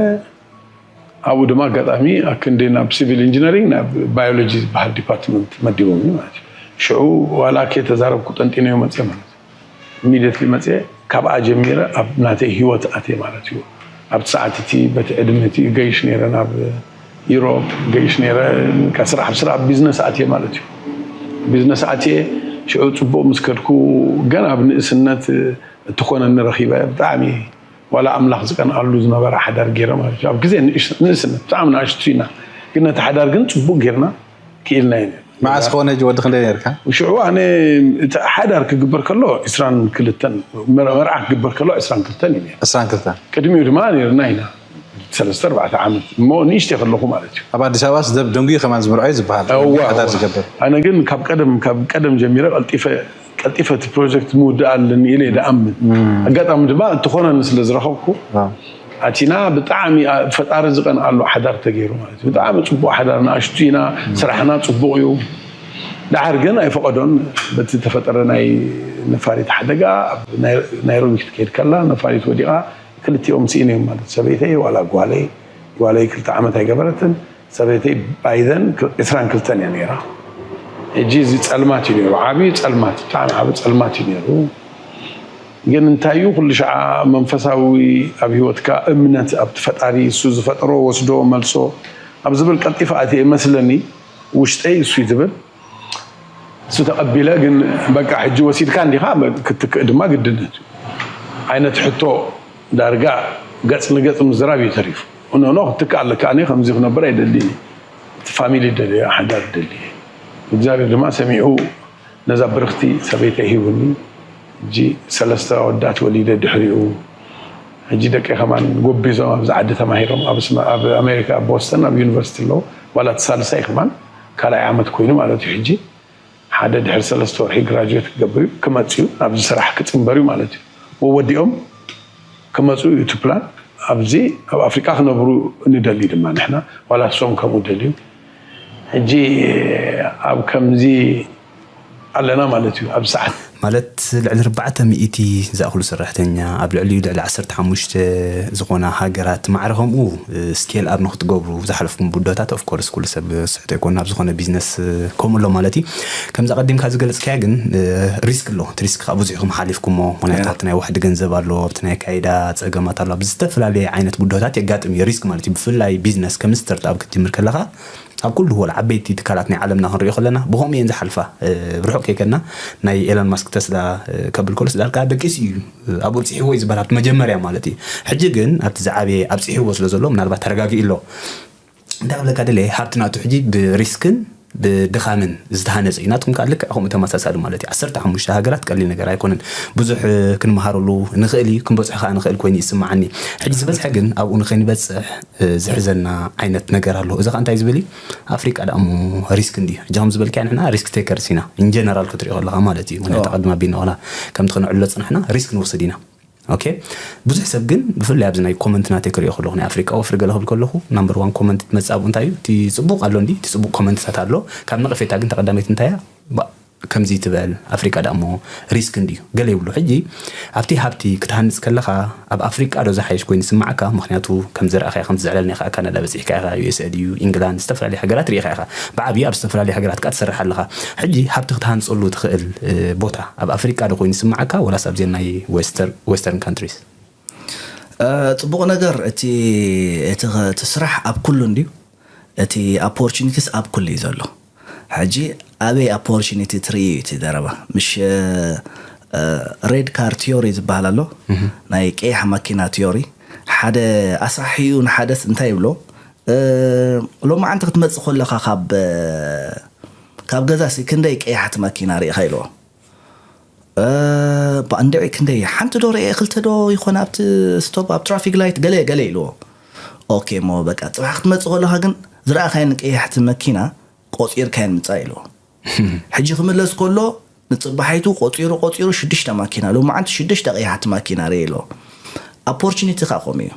ኣብኡ ድማ ኣጋጣሚ ኣክንዲ ናብ ሲቪል ኢንጂነሪንግ ናብ ባዮሎጂ ዝበሃል ዲፓርትመንት መዲቦምኒ ማለት እዩ። ሽዑ ዋላ ከይተዛረብኩ ጠንጢነዮ መፅየ ማለት እዩ። ኢሚድየትሊ መፅየ ካብኣ ጀሚረ ኣብ ናተይ ህይወት ኣትየ ማለት እዩ። ኣብቲ ሰዓት እቲ በቲ ዕድመ እቲ ገይሽ ነይረ ናብ ኢሮፕ ገይሽ ነይረ። ካብ ስራሕ ኣብ ስራሕ ቢዝነስ ኣትየ ማለት እዩ። ቢዝነስ ኣትየ ሽዑ ፅቡቅ ምስ ከድኩ ገና ኣብ ንእስነት እትኾነኒ ረኺበ ብጣዕሚ ዋላ ኣምላኽ ዝቀንኣሉ ዝነበረ ሓዳር ገይረ ማለት እዩ። ኣብ ግዜ ንእሽ-፣ ንእስነት ብጣዕሚ ንኣሽቱ ኢና፣ ግን ነቲ ሓዳር ግን ጽቡቅ ጌርና ክኢልና ኢና። መዓስ ክኾነ ሕጂ ወዲ ክንደይ ነርካ? ሽዑ ኣነ እቲ ሓዳር ክግበር ከሎ ዕስራን ክልተን፣ መር-፣ መርዓ ክግበር ከሎ ዕስራን ክልተን እዩ ነይሩ። ዕስራን ክልተን። ቅድሚኡ ድማ ነርና ኢና ሰለስተ ኣርባዕተ ዓመት እሞ ንእሽተይ ከለኹ ማለት እዩ። ኣብ ኣዲስ ኣበባ ስደብ ደንጉዩ ከማን ዝምርዖ እዩ ዝበሃል። እዋ፣ ሓዳር እዋ። ዝገብር። ኣነ ግን ካብ ቀደም፣ ካብ ቀደም ጀሚረ ቀልጢፈ፣ ቀልጢፈ እቲ ፕሮጀክት ምውዳእ ኣለኒ ኢለ እየ ዝኣምን። ኣጋጣሚ ድማ እትኾነኒ ስለ ዝረኸብኩ ኣቲና ብጣዕሚ ኣ-፣ ፈጣሪ ዝቐንኣሉ ሓዳር ተገይሩ ማለት እዩ። ብጣዕሚ ጽቡቕ ሓዳር፣ ንኣሽቱ ኢና፣ ስራሕና ጽቡቕ እዩ። ደሓር ግን ኣይፈቐዶን። በቲ ተፈጠረ ናይ ነፋሪት ሓደጋ ኣብ ናይ-፣ ናይሮቢ ክትከይድ ከላ ነፋሪት ወዲቓ ክልቲኦም ስኢነ እዮም ማለት ሰበይተይ ዋላ ጓለይ፣ ጓለይ ክልተ ዓመት ኣይገበረትን። ሰበይተይ ባይዘን ዕስራን ክልተን እያ ነይራ። ሕጂ እዚ ጸልማት እዩ ነይሩ፣ ዓብዪ ጸልማት፣ ብጣዕሚ ዓብዪ ጸልማት እዩ ነይሩ። ግን እንታይ እዩ ኩሉ ሸዓ መንፈሳዊ ኣብ ህይወትካ እምነት ኣብቲ ፈጣሪ እሱ ዝፈጠሮ ወስዶ መልሶ ኣብ ዝብል ቀልጢፈ ኣትየ መስለኒ ውሽጠይ እሱ እዩ ዝብል እሱ ተቐቢለ። ግን በቃ ሕጂ ወሲድካ እንዲኻ ክትክእ ድማ ግድነት እዩ ዓይነት ሕቶ ዳርጋ ገጽ ንገጽ ምዝራብ እዩ ተሪፉ። እኖኖ ክትክእ ኣለካ፣ ኣነ ከምዚ ክነብር ኣይደልን እየ፣ እቲ ፋሚሊ ደልየ ሓዳር ደልየ። እግዚኣብሔር ድማ ሰሚዑ ነዛ ብርኽቲ ሰበይተይ ሂቡኒ። ሕጂ ሰለስተ ኣወዳት ወሊደ ድሕሪኡ ሕጂ ደቂ ከማን ጎቢዞም ኣብዚ ዓዲ ተማሂሮም ኣብ ኣሜሪካ ኣብ ቦስተን ኣብ ዩኒቨርሲቲ ኣለዉ። ዋላ እቲ ሳልሳይ ከማን ካልኣይ ዓመት ኮይኑ ማለት እዩ። ሕጂ ሓደ ድሕሪ ሰለስተ ወርሒ ግራጁዌት ክገብር እዩ ክመፅ እዩ ናብዚ ስራሕ ክፅንበር እዩ ማለት እዩ። ወወዲኦም ክመፁ እዩ እቲ ፕላን። ኣብዚ ኣብ ኣፍሪቃ ክነብሩ ንደሊ ድማ ንሕና ዋላ እሶም ከምኡ ደልዩ። ሕጂ ኣብ ከምዚ ኣለና ማለት እዩ። ኣብ ሰዓት ማለት ልዕሊ ኣርባዕተ ሚእቲ ዝኣኽሉ ሰራሕተኛ ኣብ ልዕሊኡ ልዕሊ ዓሰርተ ሓሙሽተ ዝኾና ሃገራት ማዕረ ከምኡ ስኬል ኣብ ንክትገብሩ ዝሓለፍኩም ብዶታት ኦፍኮርስ ኩሉ ሰብ ስሕቶ ይኮን ኣብ ዝኾነ ቢዝነስ ከምኡ ኣሎ ማለት እዩ። ከምዚ ቀዲምካ ዝገለፅካያ ግን ሪስክ ኣሎ። እቲ ሪስክ ከዓ ብዙሕኹም ሓሊፍኩሞ። ምክንያቱ ኣብቲ ናይ ዋሕዲ ገንዘብ ኣሎ፣ ኣብቲ ናይ ኣካይዳ ፀገማት ኣሎ፣ ኣብ ዝተፈላለየ ዓይነት ብዶታት የጋጥም እዩ ሪስክ ማለት እዩ። ብፍላይ ቢዝነስ ከም ስታርት ኣብ ክትጅምር ከለካ ኣብ ኩሉ ወላ ዓበይቲ ትካላት ናይ ዓለምና ክንሪኦ ከለና ብኸምኡ እየን ዝሓልፋ። ብርሑቕ ከይከድና ናይ ኤሎን ማስክ ተስላ ከብል ከሎስ ዳርጋ ደቂሱ እዩ ኣብ ኣብፅሕዎ እዩ ዝበሃል ኣብቲ መጀመርያ ማለት እዩ። ሕጂ ግን ኣብቲ ዝዓበየ ኣብፅሕዎ ስለ ዘሎ ምናልባት ተረጋጊኡ ኣሎ። እንታይ ክብለካ ደለ ሃብቲ ናቱ ሕጂ ብሪስክን ብድኻምን ዝተሃነፀ እዩ። ናትኩም ከዓ ልክዕ ከምኡ ተመሳሳሊ ማለት እዩ። ዓሰርተ ሓሙሽተ ሃገራት ቀሊል ነገር ኣይኮነን። ብዙሕ ክንመሃረሉ ንኽእል እዩ፣ ክንበፅሑ ከዓ ንኽእል ኮይኑ ይስምዓኒ። ሕጂ ዝበዝሐ ግን ኣብኡ ንኸይንበፅሕ ዝሕዘና ዓይነት ነገር ኣሎ። እዚ ከዓ እንታይ ዝብል እዩ? ኣፍሪቃ ደኣ እሞ ሪስክ እንድዩ። ሕጂ ከም ዝበልካዮ ንሕና ሪስክ ቴከርስ ኢና ኢንጀነራል ክትሪኦ ከለካ ማለት እዩ። ምክንያቱ ቀድማ ቢና ዋላ ከምቲ ክንዕሎ ፅናሕና ሪስክ ንወስድ ኢና። ኦኬ ብዙሕ ሰብ ግን ብፍላይ ኣብዚ ናይ ኮመንት ናተይ ክሪኦ ከለኹ ናይ ኣፍሪቃ ወፍሪ ገለ ክብል ከለኹ ናምበር ዋን ኮመንት ትመፅእ ኣብኡ እንታይ እዩ እቲ ፅቡቅ ኣሎ እንዲ እቲ ፅቡቅ ኮመንትታት ኣሎ። ካብ ነቐፌታ ግን ተቀዳመይቲ እንታይ እያ? ከምዚ ትበል ኣፍሪቃ ደኣ እሞ ሪስክ እንድዩ ገለ ይብሉ። ሕጂ ኣብቲ ሃብቲ ክትሃንፅ ከለኻ ኣብ ኣፍሪቃ ዶ ዝሓይሽ ኮይኑ ይስምዓካ? ምክንያቱ ከም ዝረኣኻዮ ከም ዝዕለልና ኢኻ ካናዳ በፂሕካ ኢኻ፣ ዩ ኤስ ኤ ድዩ ኢንግላንድ ዝተፈላለዩ ሃገራት ሪኢኻ ኢኻ። ብዓብዩ ኣብ ዝተፈላለዩ ሃገራት ከዓ ትሰርሕ ኣለኻ። ሕጂ ሃብቲ ክትሃንፀሉ ትኽእል ቦታ ኣብ ኣፍሪቃ ዶ ኮይኑ ይስምዓካ ወላስ ኣብዚን ናይ ዌስተርን ካንትሪስ? ፅቡቕ ነገር እቲ እቲ ስራሕ ኣብ ኩሉ እንድዩ። እቲ ኣፖርቹኒቲስ ኣብ ኩሉ እዩ ዘሎ። ሕጂ ኣበይ ኣፖርቹኒቲ ትርኢ እዩ እቲ ዘረባ። ምሽ ሬድ ካር ቲዮሪ ዝበሃል ኣሎ። ናይ ቀያሕ ማኪና ቲዮሪ። ሓደ ኣስራሒኡ ንሓደስ እንታይ ይብሎ? ሎማዓንቲ ክትመፅእ ከለኻ ካብ ካብ ገዛሲ ክንደይ ቀያሕቲ ማኪና ርኢኻ ኢልዎ። ባእንድዒ ክንደይ ሓንቲ ዶ ርኤ ክልተ ዶ ይኾነ ኣብቲ ስቶፕ ኣብ ትራፊክ ላይት ገለ ገለ ኢልዎ። ኦኬ እሞ በቃ ፅባሕ ክትመፅእ ከለኻ ግን ዝረኣኻየን ቀያሕቲ መኪና ቆፂርካየን ምፃእ ኢልዎ። ሕጂ ክምለስ ከሎ ንፅባሒቱ ቆፂሩ ቆፂሩ ሽዱሽተ ማኪና ሎማዓንቲ ሽዱሽተ ቀያሕቲ ማኪና ርኤ ኢልዎ። ኣፖርቹኒቲ ከዓ ከምኡ እዩ።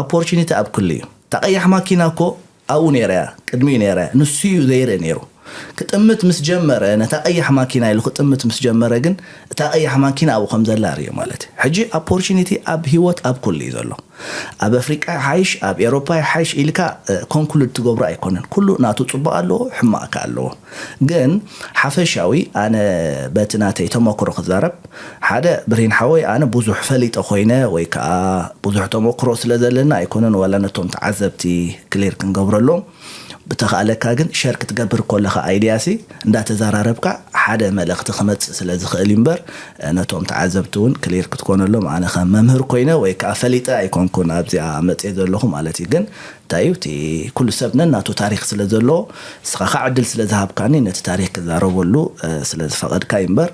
ኣፖርቹኒቲ ኣብ ኩሉ እዩ። እታ ቀያሕ ማኪና እኮ ኣብኡ ነይራ እያ፣ ቅድሚኡ ነይራ እያ፣ ንሱ እዩ ዘይርኢ ነይሩ። ክጥምት ምስ ጀመረ ነታ ቀያሕ ማኪና ኢሉ ክጥምት ምስ ጀመረ ግን እታ ቀያሕ ማኪና ኣብኡ ከም ዘላ ርእዩ ማለት እዩ። ሕጂ ኣፖርቹኒቲ ኣብ ህይወት ኣብ ኩሉ እዩ ዘሎ። ኣብ ኣፍሪቃ ይሓይሽ ኣብ ኤሮፓ ይሓይሽ ኢልካ ኮንክሉድ ትገብሮ ኣይኮነን። ኩሉ ናቱ ፅቡቅ ኣለዎ ሕማቅ ከ ኣለዎ። ግን ሓፈሻዊ ኣነ በቲ ናተይ ተመክሮ ክዛረብ ሓደ ብርሂን ሓወይ ኣነ ብዙሕ ፈሊጠ ኮይነ ወይ ከዓ ብዙሕ ተመክሮ ስለ ዘለና ኣይኮነን ዋላ ነቶም ተዓዘብቲ ክሊር ክንገብረሎም ብተኻእለካ ግን ሸር ክትገብር ከለኻ ኣይድያ ሲ እንዳተዘራረብካ ሓደ መልእኽቲ ክመፅእ ስለ ዝኽእል እዩ እምበር ነቶም ተዓዘብቲ እውን ክሊር ክትኮነሎም ኣነ ከም መምህር ኮይነ ወይ ከዓ ፈሊጠ ኣይኮንኩን ኣብዚኣ መፅየ ዘለኹ ማለት እዩ። ግን እንታይ እዩ እቲ ኩሉ ሰብ ነናቱ ታሪክ ስለ ዘለዎ ንስኻ ከዓ ዕድል ስለ ዝሃብካኒ ነቲ ታሪክ ክዛረበሉ ስለ ዝፈቐድካ እዩ እምበር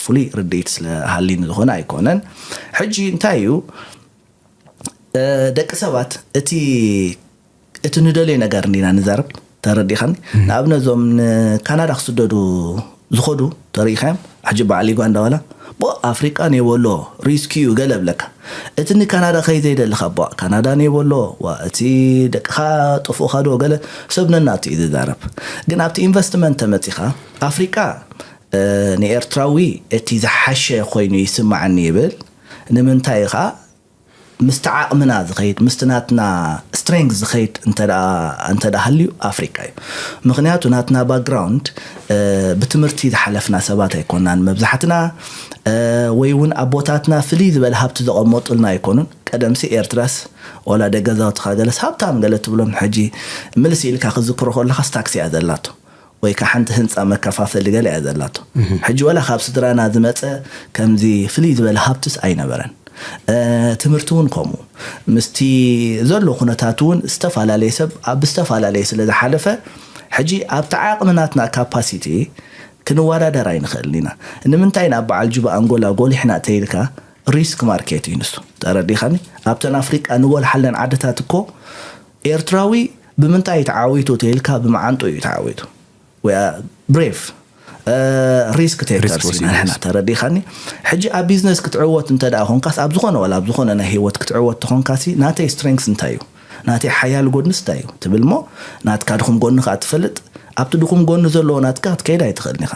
ፍሉይ ርድኢት ስለ ሃሊኒ ዝኾነ ኣይኮነን። ሕጂ እንታይ እዩ ደቂ ሰባት እቲ እቲ ንደልዮ ነገር እንዲና ንዛረብ ተረዲኻኒ። ንኣብነት እዞም ንካናዳ ክስደዱ ዝኸዱ ተሪኢኻዮም ሕጂ በዓል ዩጋንዳ ዋላ ቦ ኣፍሪቃ ኔቦሎ ሪስኪ እዩ ገለ ብለካ። እቲ ንካናዳ ከይ ዘይደሊ ካብ ቦ ካናዳ ኔቦሎ ዋ እቲ ደቅኻ ጥፉእኻ ዶ ገለ ሰብ ነናቱ እዩ ዝዛረብ። ግን ኣብቲ ኢንቨስትመንት ተመፂኻ ኣፍሪቃ ንኤርትራዊ እቲ ዝሓሸ ኮይኑ ይስማዓኒ ይብል። ንምንታይ ኢኻ ምስቲ ዓቕምና ዝኸይድ ምስቲ ናትና ስትሬንግ ዝኸይድ እንተ ሃልዩ ኣፍሪቃ እዩ። ምክንያቱ ናትና ባክግራውንድ ብትምህርቲ ዝሓለፍና ሰባት ኣይኮናን መብዛሕትና ወይ እውን ኣቦታትና ፍልይ ዝበለ ሃብቲ ዘቐመጡልና ኣይኮኑን። ቀደምሲ ኤርትራስ ወላ ደገዛውትኻ ገለስ ሃብታም ገለ ትብሎም ሕጂ ምልስ ኢልካ ክዝክሮ ከለኻስ ታክሲ እያ ዘላቶ ወይ ከዓ ሓንቲ ህንፃ መከፋፈሊ ገለ እያ ዘላቶ። ሕጂ ወላ ካብ ስድራና ዝመፀ ከምዚ ፍልይ ዝበለ ሃብትስ ኣይነበረን። ትምህርቲ እውን ከምኡ ምስቲ ዘሎ ኩነታት እውን ዝተፈላለየ ሰብ ኣብ ዝተፈላለየ ስለ ዝሓለፈ ሕጂ ኣብቲ ዓቕሚ ናትና ካፓሲቲ ክንወዳደር ኣይንኽእልን ኢና። ንምንታይ ናብ በዓል ጁባ ኣንጎላ ጎሊሕና ተይልካ ሪስክ ማርኬት እዩ ንሱ ተረዲኻኒ። ኣብተን ኣፍሪቃ ንጎልሓለን ዓድታት እኮ ኤርትራዊ ብምንታይ ተዓዊቱ ተይልካ ብመዓንጡ እዩ ተዓዊቱ። We are brave. ሪስክ ቴከርስ ኢና ንሕና ተረዲኻኒ። ሕጂ ኣብ ቢዝነስ ክትዕወት እንተ ደኣ ኮንካስ ኣብ ዝኾነ ወላ ኣብ ዝኾነ ናይ ህይወት ክትዕወት ተኾንካሲ ናተይ ስትሬንግስ እንታይ እዩ ናተይ ሓያል ጎድንስ እንታይ እዩ ትብል እሞ ናትካ ድኹም ጎኒ ከዓ ትፈልጥ ኣብቲ ድኹም ጎኒ ዘለዎ ናትካ ክትከይድ ኣይትኽእልን ኢኻ።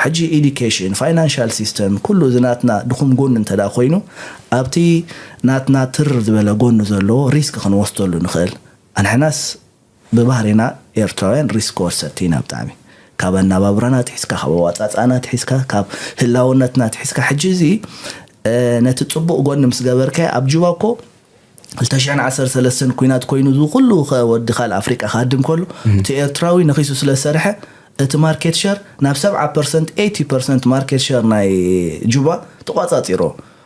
ሕጂ education፣ financial system፣ ኩሉ እዚ ናትና ድኹም ጎኒ እንተ ደኣ ኮይኑ፣ ኣብቲ ናትና ትር ዝበለ ጎኒ ዘለዎ ሪስክ ክንወስደሉ ንኽእል። ኣንሕናስ ብባህሪና ኤርትራውያን ሪስክ ወሰድቲ ኢና ብጣዕሚ። ካብ ኣነባብራና ትሒዝካ፣ ካብ ኣዋጻጽኣና ትሒዝካ፣ ካብ ህላውነትና ትሒዝካ። ሕጂ እዚ፣ እ፣ ነቲ ጽቡቕ ጎኒ ምስ ገበርካዮ፣ ኣብ ጁባ እኮ ክልተ ሽሕን ዓሰርተ ሰለስተን ኲናት ኮይኑ፣ እዚ ኩሉ ከ-፣ ወዲ ካልእ ኣፍሪቃ ክሃድም ከሎ፣ እቲ ኤርትራዊ ነኺሱ ስለ ዝሰርሐ፣ እቲ ማርኬት ሸር ናብ ሰብዓ ፐርሰንት፣ ኤይቲ ፐርሰንት ማርኬት ሸር ናይ ጁባ ተቋጻጺሮ።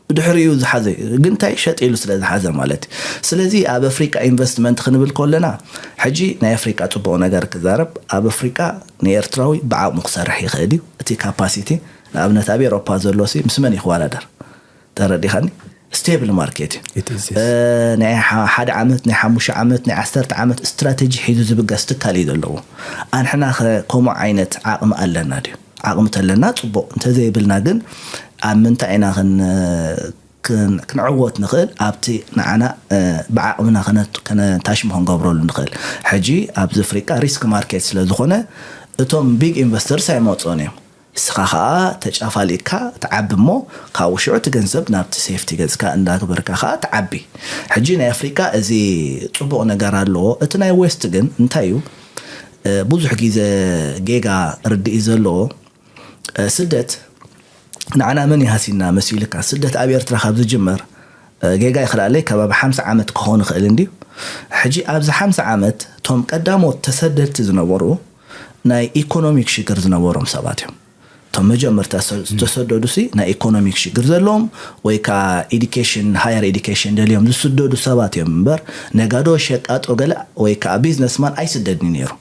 ብድሕሪኡ ዝሓዘ ግን እንታይ ሸጥ ኢሉ ስለ ዝሓዘ ማለት እዩ። ስለዚ ኣብ ኣፍሪቃ ኢንቨስትመንት ክንብል ከለና፣ ሕጂ ናይ ኣፍሪቃ ጽቡቕ ነገር ክዛረብ፣ ኣብ ኣፍሪቃ ንኤርትራዊ ብዓቕሙ ክሰርሕ ይኽእል እዩ። እቲ ካፓሲቲ፣ ንኣብነት ኣብ ኤሮፓ ዘሎ ሲ ምስ መን ይክወዳደር? ተረዲኻኒ? ስቴብል ማርኬት እዩ። It is, yes. እ፣ ናይ ሓ-፣ ሓደ ዓመት፣ ናይ ሓሙሽተ ዓመት፣ ናይ ዓሰርተ ዓመት ስትራተጂ ሒዙ ዝብገስ ትካል እዩ ዘለዎ። ኣንሕና ኸ ከምኡ ዓይነት ዓቕሚ ኣለና ድዩ? ዓቕሚ ተለና ጽቡቕ፣ እንተዘይብልና ግን ኣብ ምንታይ ኢና ክን-፣ ክን-፣ ክንዕወት ንኽእል? ኣብቲ ንዓና፣ እ፣ ብዓቕምና ከነ-፣ ከነታሽሞ ክንገብረሉ ንኽእል። ሕጂ ኣብዚ ኣፍሪቃ ሪስክ ማርኬት ስለ ዝኾነ፣ እቶም ቢግ ኢንቨስተርስ ኣይመጽኡን እዮም። ንስኻ ኸኣ ተጫፋሊካ ትዓቢ እሞ፣ ካብኡ ሽዑ እቲ ገንዘብ ናብቲ ሴፍቲ ገጽካ እንዳግበርካ ኸኣ ትዓቢ። ሕጂ ናይ ኣፍሪቃ እዚ ጽቡቕ ነገር ኣለዎ። እቲ ናይ ዌስት ግን እንታይ እዩ? እ፣ ብዙሕ ግዜ ጌጋ ርድኢ ዘለዎ፣ እ፣ ስደት ንዓና መን ይሃሲና መሲልካ? ስደት ኣብ ኤርትራ ካብ ዝጅመር፣ እ፣ ጌጋ ይኽልኣለይ፣ ከባቢ ሓምሳ ዓመት ክኸውን ይኽእል እንድዩ። ሕጂ ኣብዚ ሓምሳ ዓመት እቶም ቀዳሞት ተሰደድቲ ዝነበሩ ናይ ኢኮኖሚክ ሽግር ዝነበሮም ሰባት እዮም። እቶም መጀመርታ ሰ-፣ ዝተሰደዱ ሲ ናይ ኢኮኖሚክ ሽግር ዘለዎም፣ ወይ ከዓ ኤዱኬሽን፣ ሃየር ኤዱኬሽን ደልዮም ዝስደዱ ሰባት እዮም እምበር፣ ነጋዶ፣ ሸቃጦ፣ ገለ ወይ ከዓ ቢዝነስማን ኣይስደድን ነይሩ።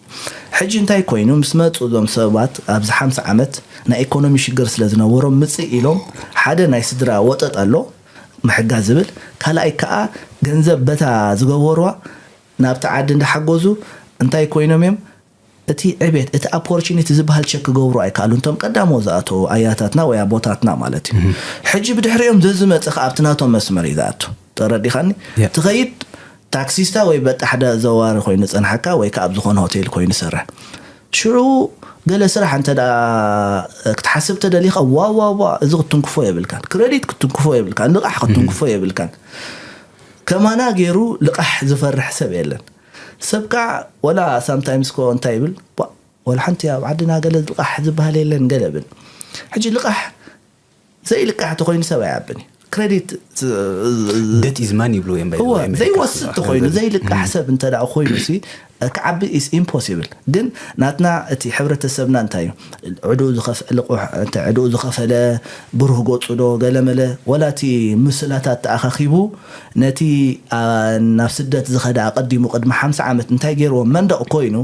ሕጂ እንታይ ኮይኑ ምስ መፁ እዞም ሰባት ኣብዚ ሓምሳ ዓመት ናይ ኢኮኖሚ ሽግር ስለ ዝነበሮም ምፅእ ኢሎም ሓደ ናይ ስድራ ወጠጥ ኣሎ ምሕጋዝ ዝብል፣ ካልኣይ ከዓ ገንዘብ በታ ዝገበሩዋ ናብቲ ዓዲ እንዳሓገዙ እንታይ ኮይኖም እዮም እቲ ዕቤት፣ እቲ ኦፖርቹኒቲ ዝበሃል ቸክ ክገብሩ ኣይከኣሉን። እቶም ቀዳሞ ዝኣተዉ ኣያታትና ወይ ኣቦታትና ማለት እዩ። ሕጂ ብድሕሪኦም ዘዝመጽእ ከኣ ኣብቲ ናቶም መስመር እዩ ዝኣቱ። ተረዲኻኒ? ያ። ትኸይድ ታክሲስታ ወይ በጣሕ ደ-፣ ዘዋሪ ኮይኑ ጸንሓካ ወይ ከኣ ኣብ ዝኾነ ሆቴል ኮይኑ ይሰርሕ። ሽዑ ገለ ስራሕ እንተ ደኣ ክትሓስብ ተደሊኻ፣ ዋ፣ ዋ፣ ዋ፣ እዚ ክትንክፎ የብልካን። ክረዲት ክትንክፎ የብልካን። ልቓሕ ክትንክፎ የብልካን። ከማና ገይሩ ልቓሕ ዝፈርሕ ሰብ የለን። ሰብ ከዓ ወላ ሳምታይምስ ኮ እንታይ ይብል፣ "ቧ፣ ወላ ሓንቲ ኣብ ዓድና ገለ ልቓሕ ዝበሃል የለን" ገለ ብል። ሕጂ ልቓሕ ዘይልቃሕ ተኾይኑ ሰብ ኣይዓብን እዩ። ክሬዲት ዝ-፣ ደት ኢዝ ማኒ ይብሉ እዮም። እወ፣ ዘይወስድ ተኾይኑ፣ ዘይልቃሕ ሰብ እንተ ደኣ ኮይኑ ሲ፣ ክዓቢ ኢስ ኢምፖሲብል። ግን ናትና እቲ ሕብረተሰብና እንታይ እዩ? ዕድኡ ዝኸፍ-፣ ልቑሕ፣ እንተ ዕድኡ ዝኸፈለ፣ ብሩህ ገጹ ዶ፣ ገለመለ፣ ወላ እቲ ምስላታት ተኣኻኺቡ፣ ነቲ፣ ኣ፣ ናብ ስደት ዝኸደ ኣቐዲሙ ቅድሚ ሓምሳ ዓመት እንታይ ገይርዎ መንደቕ ኮይኑ፣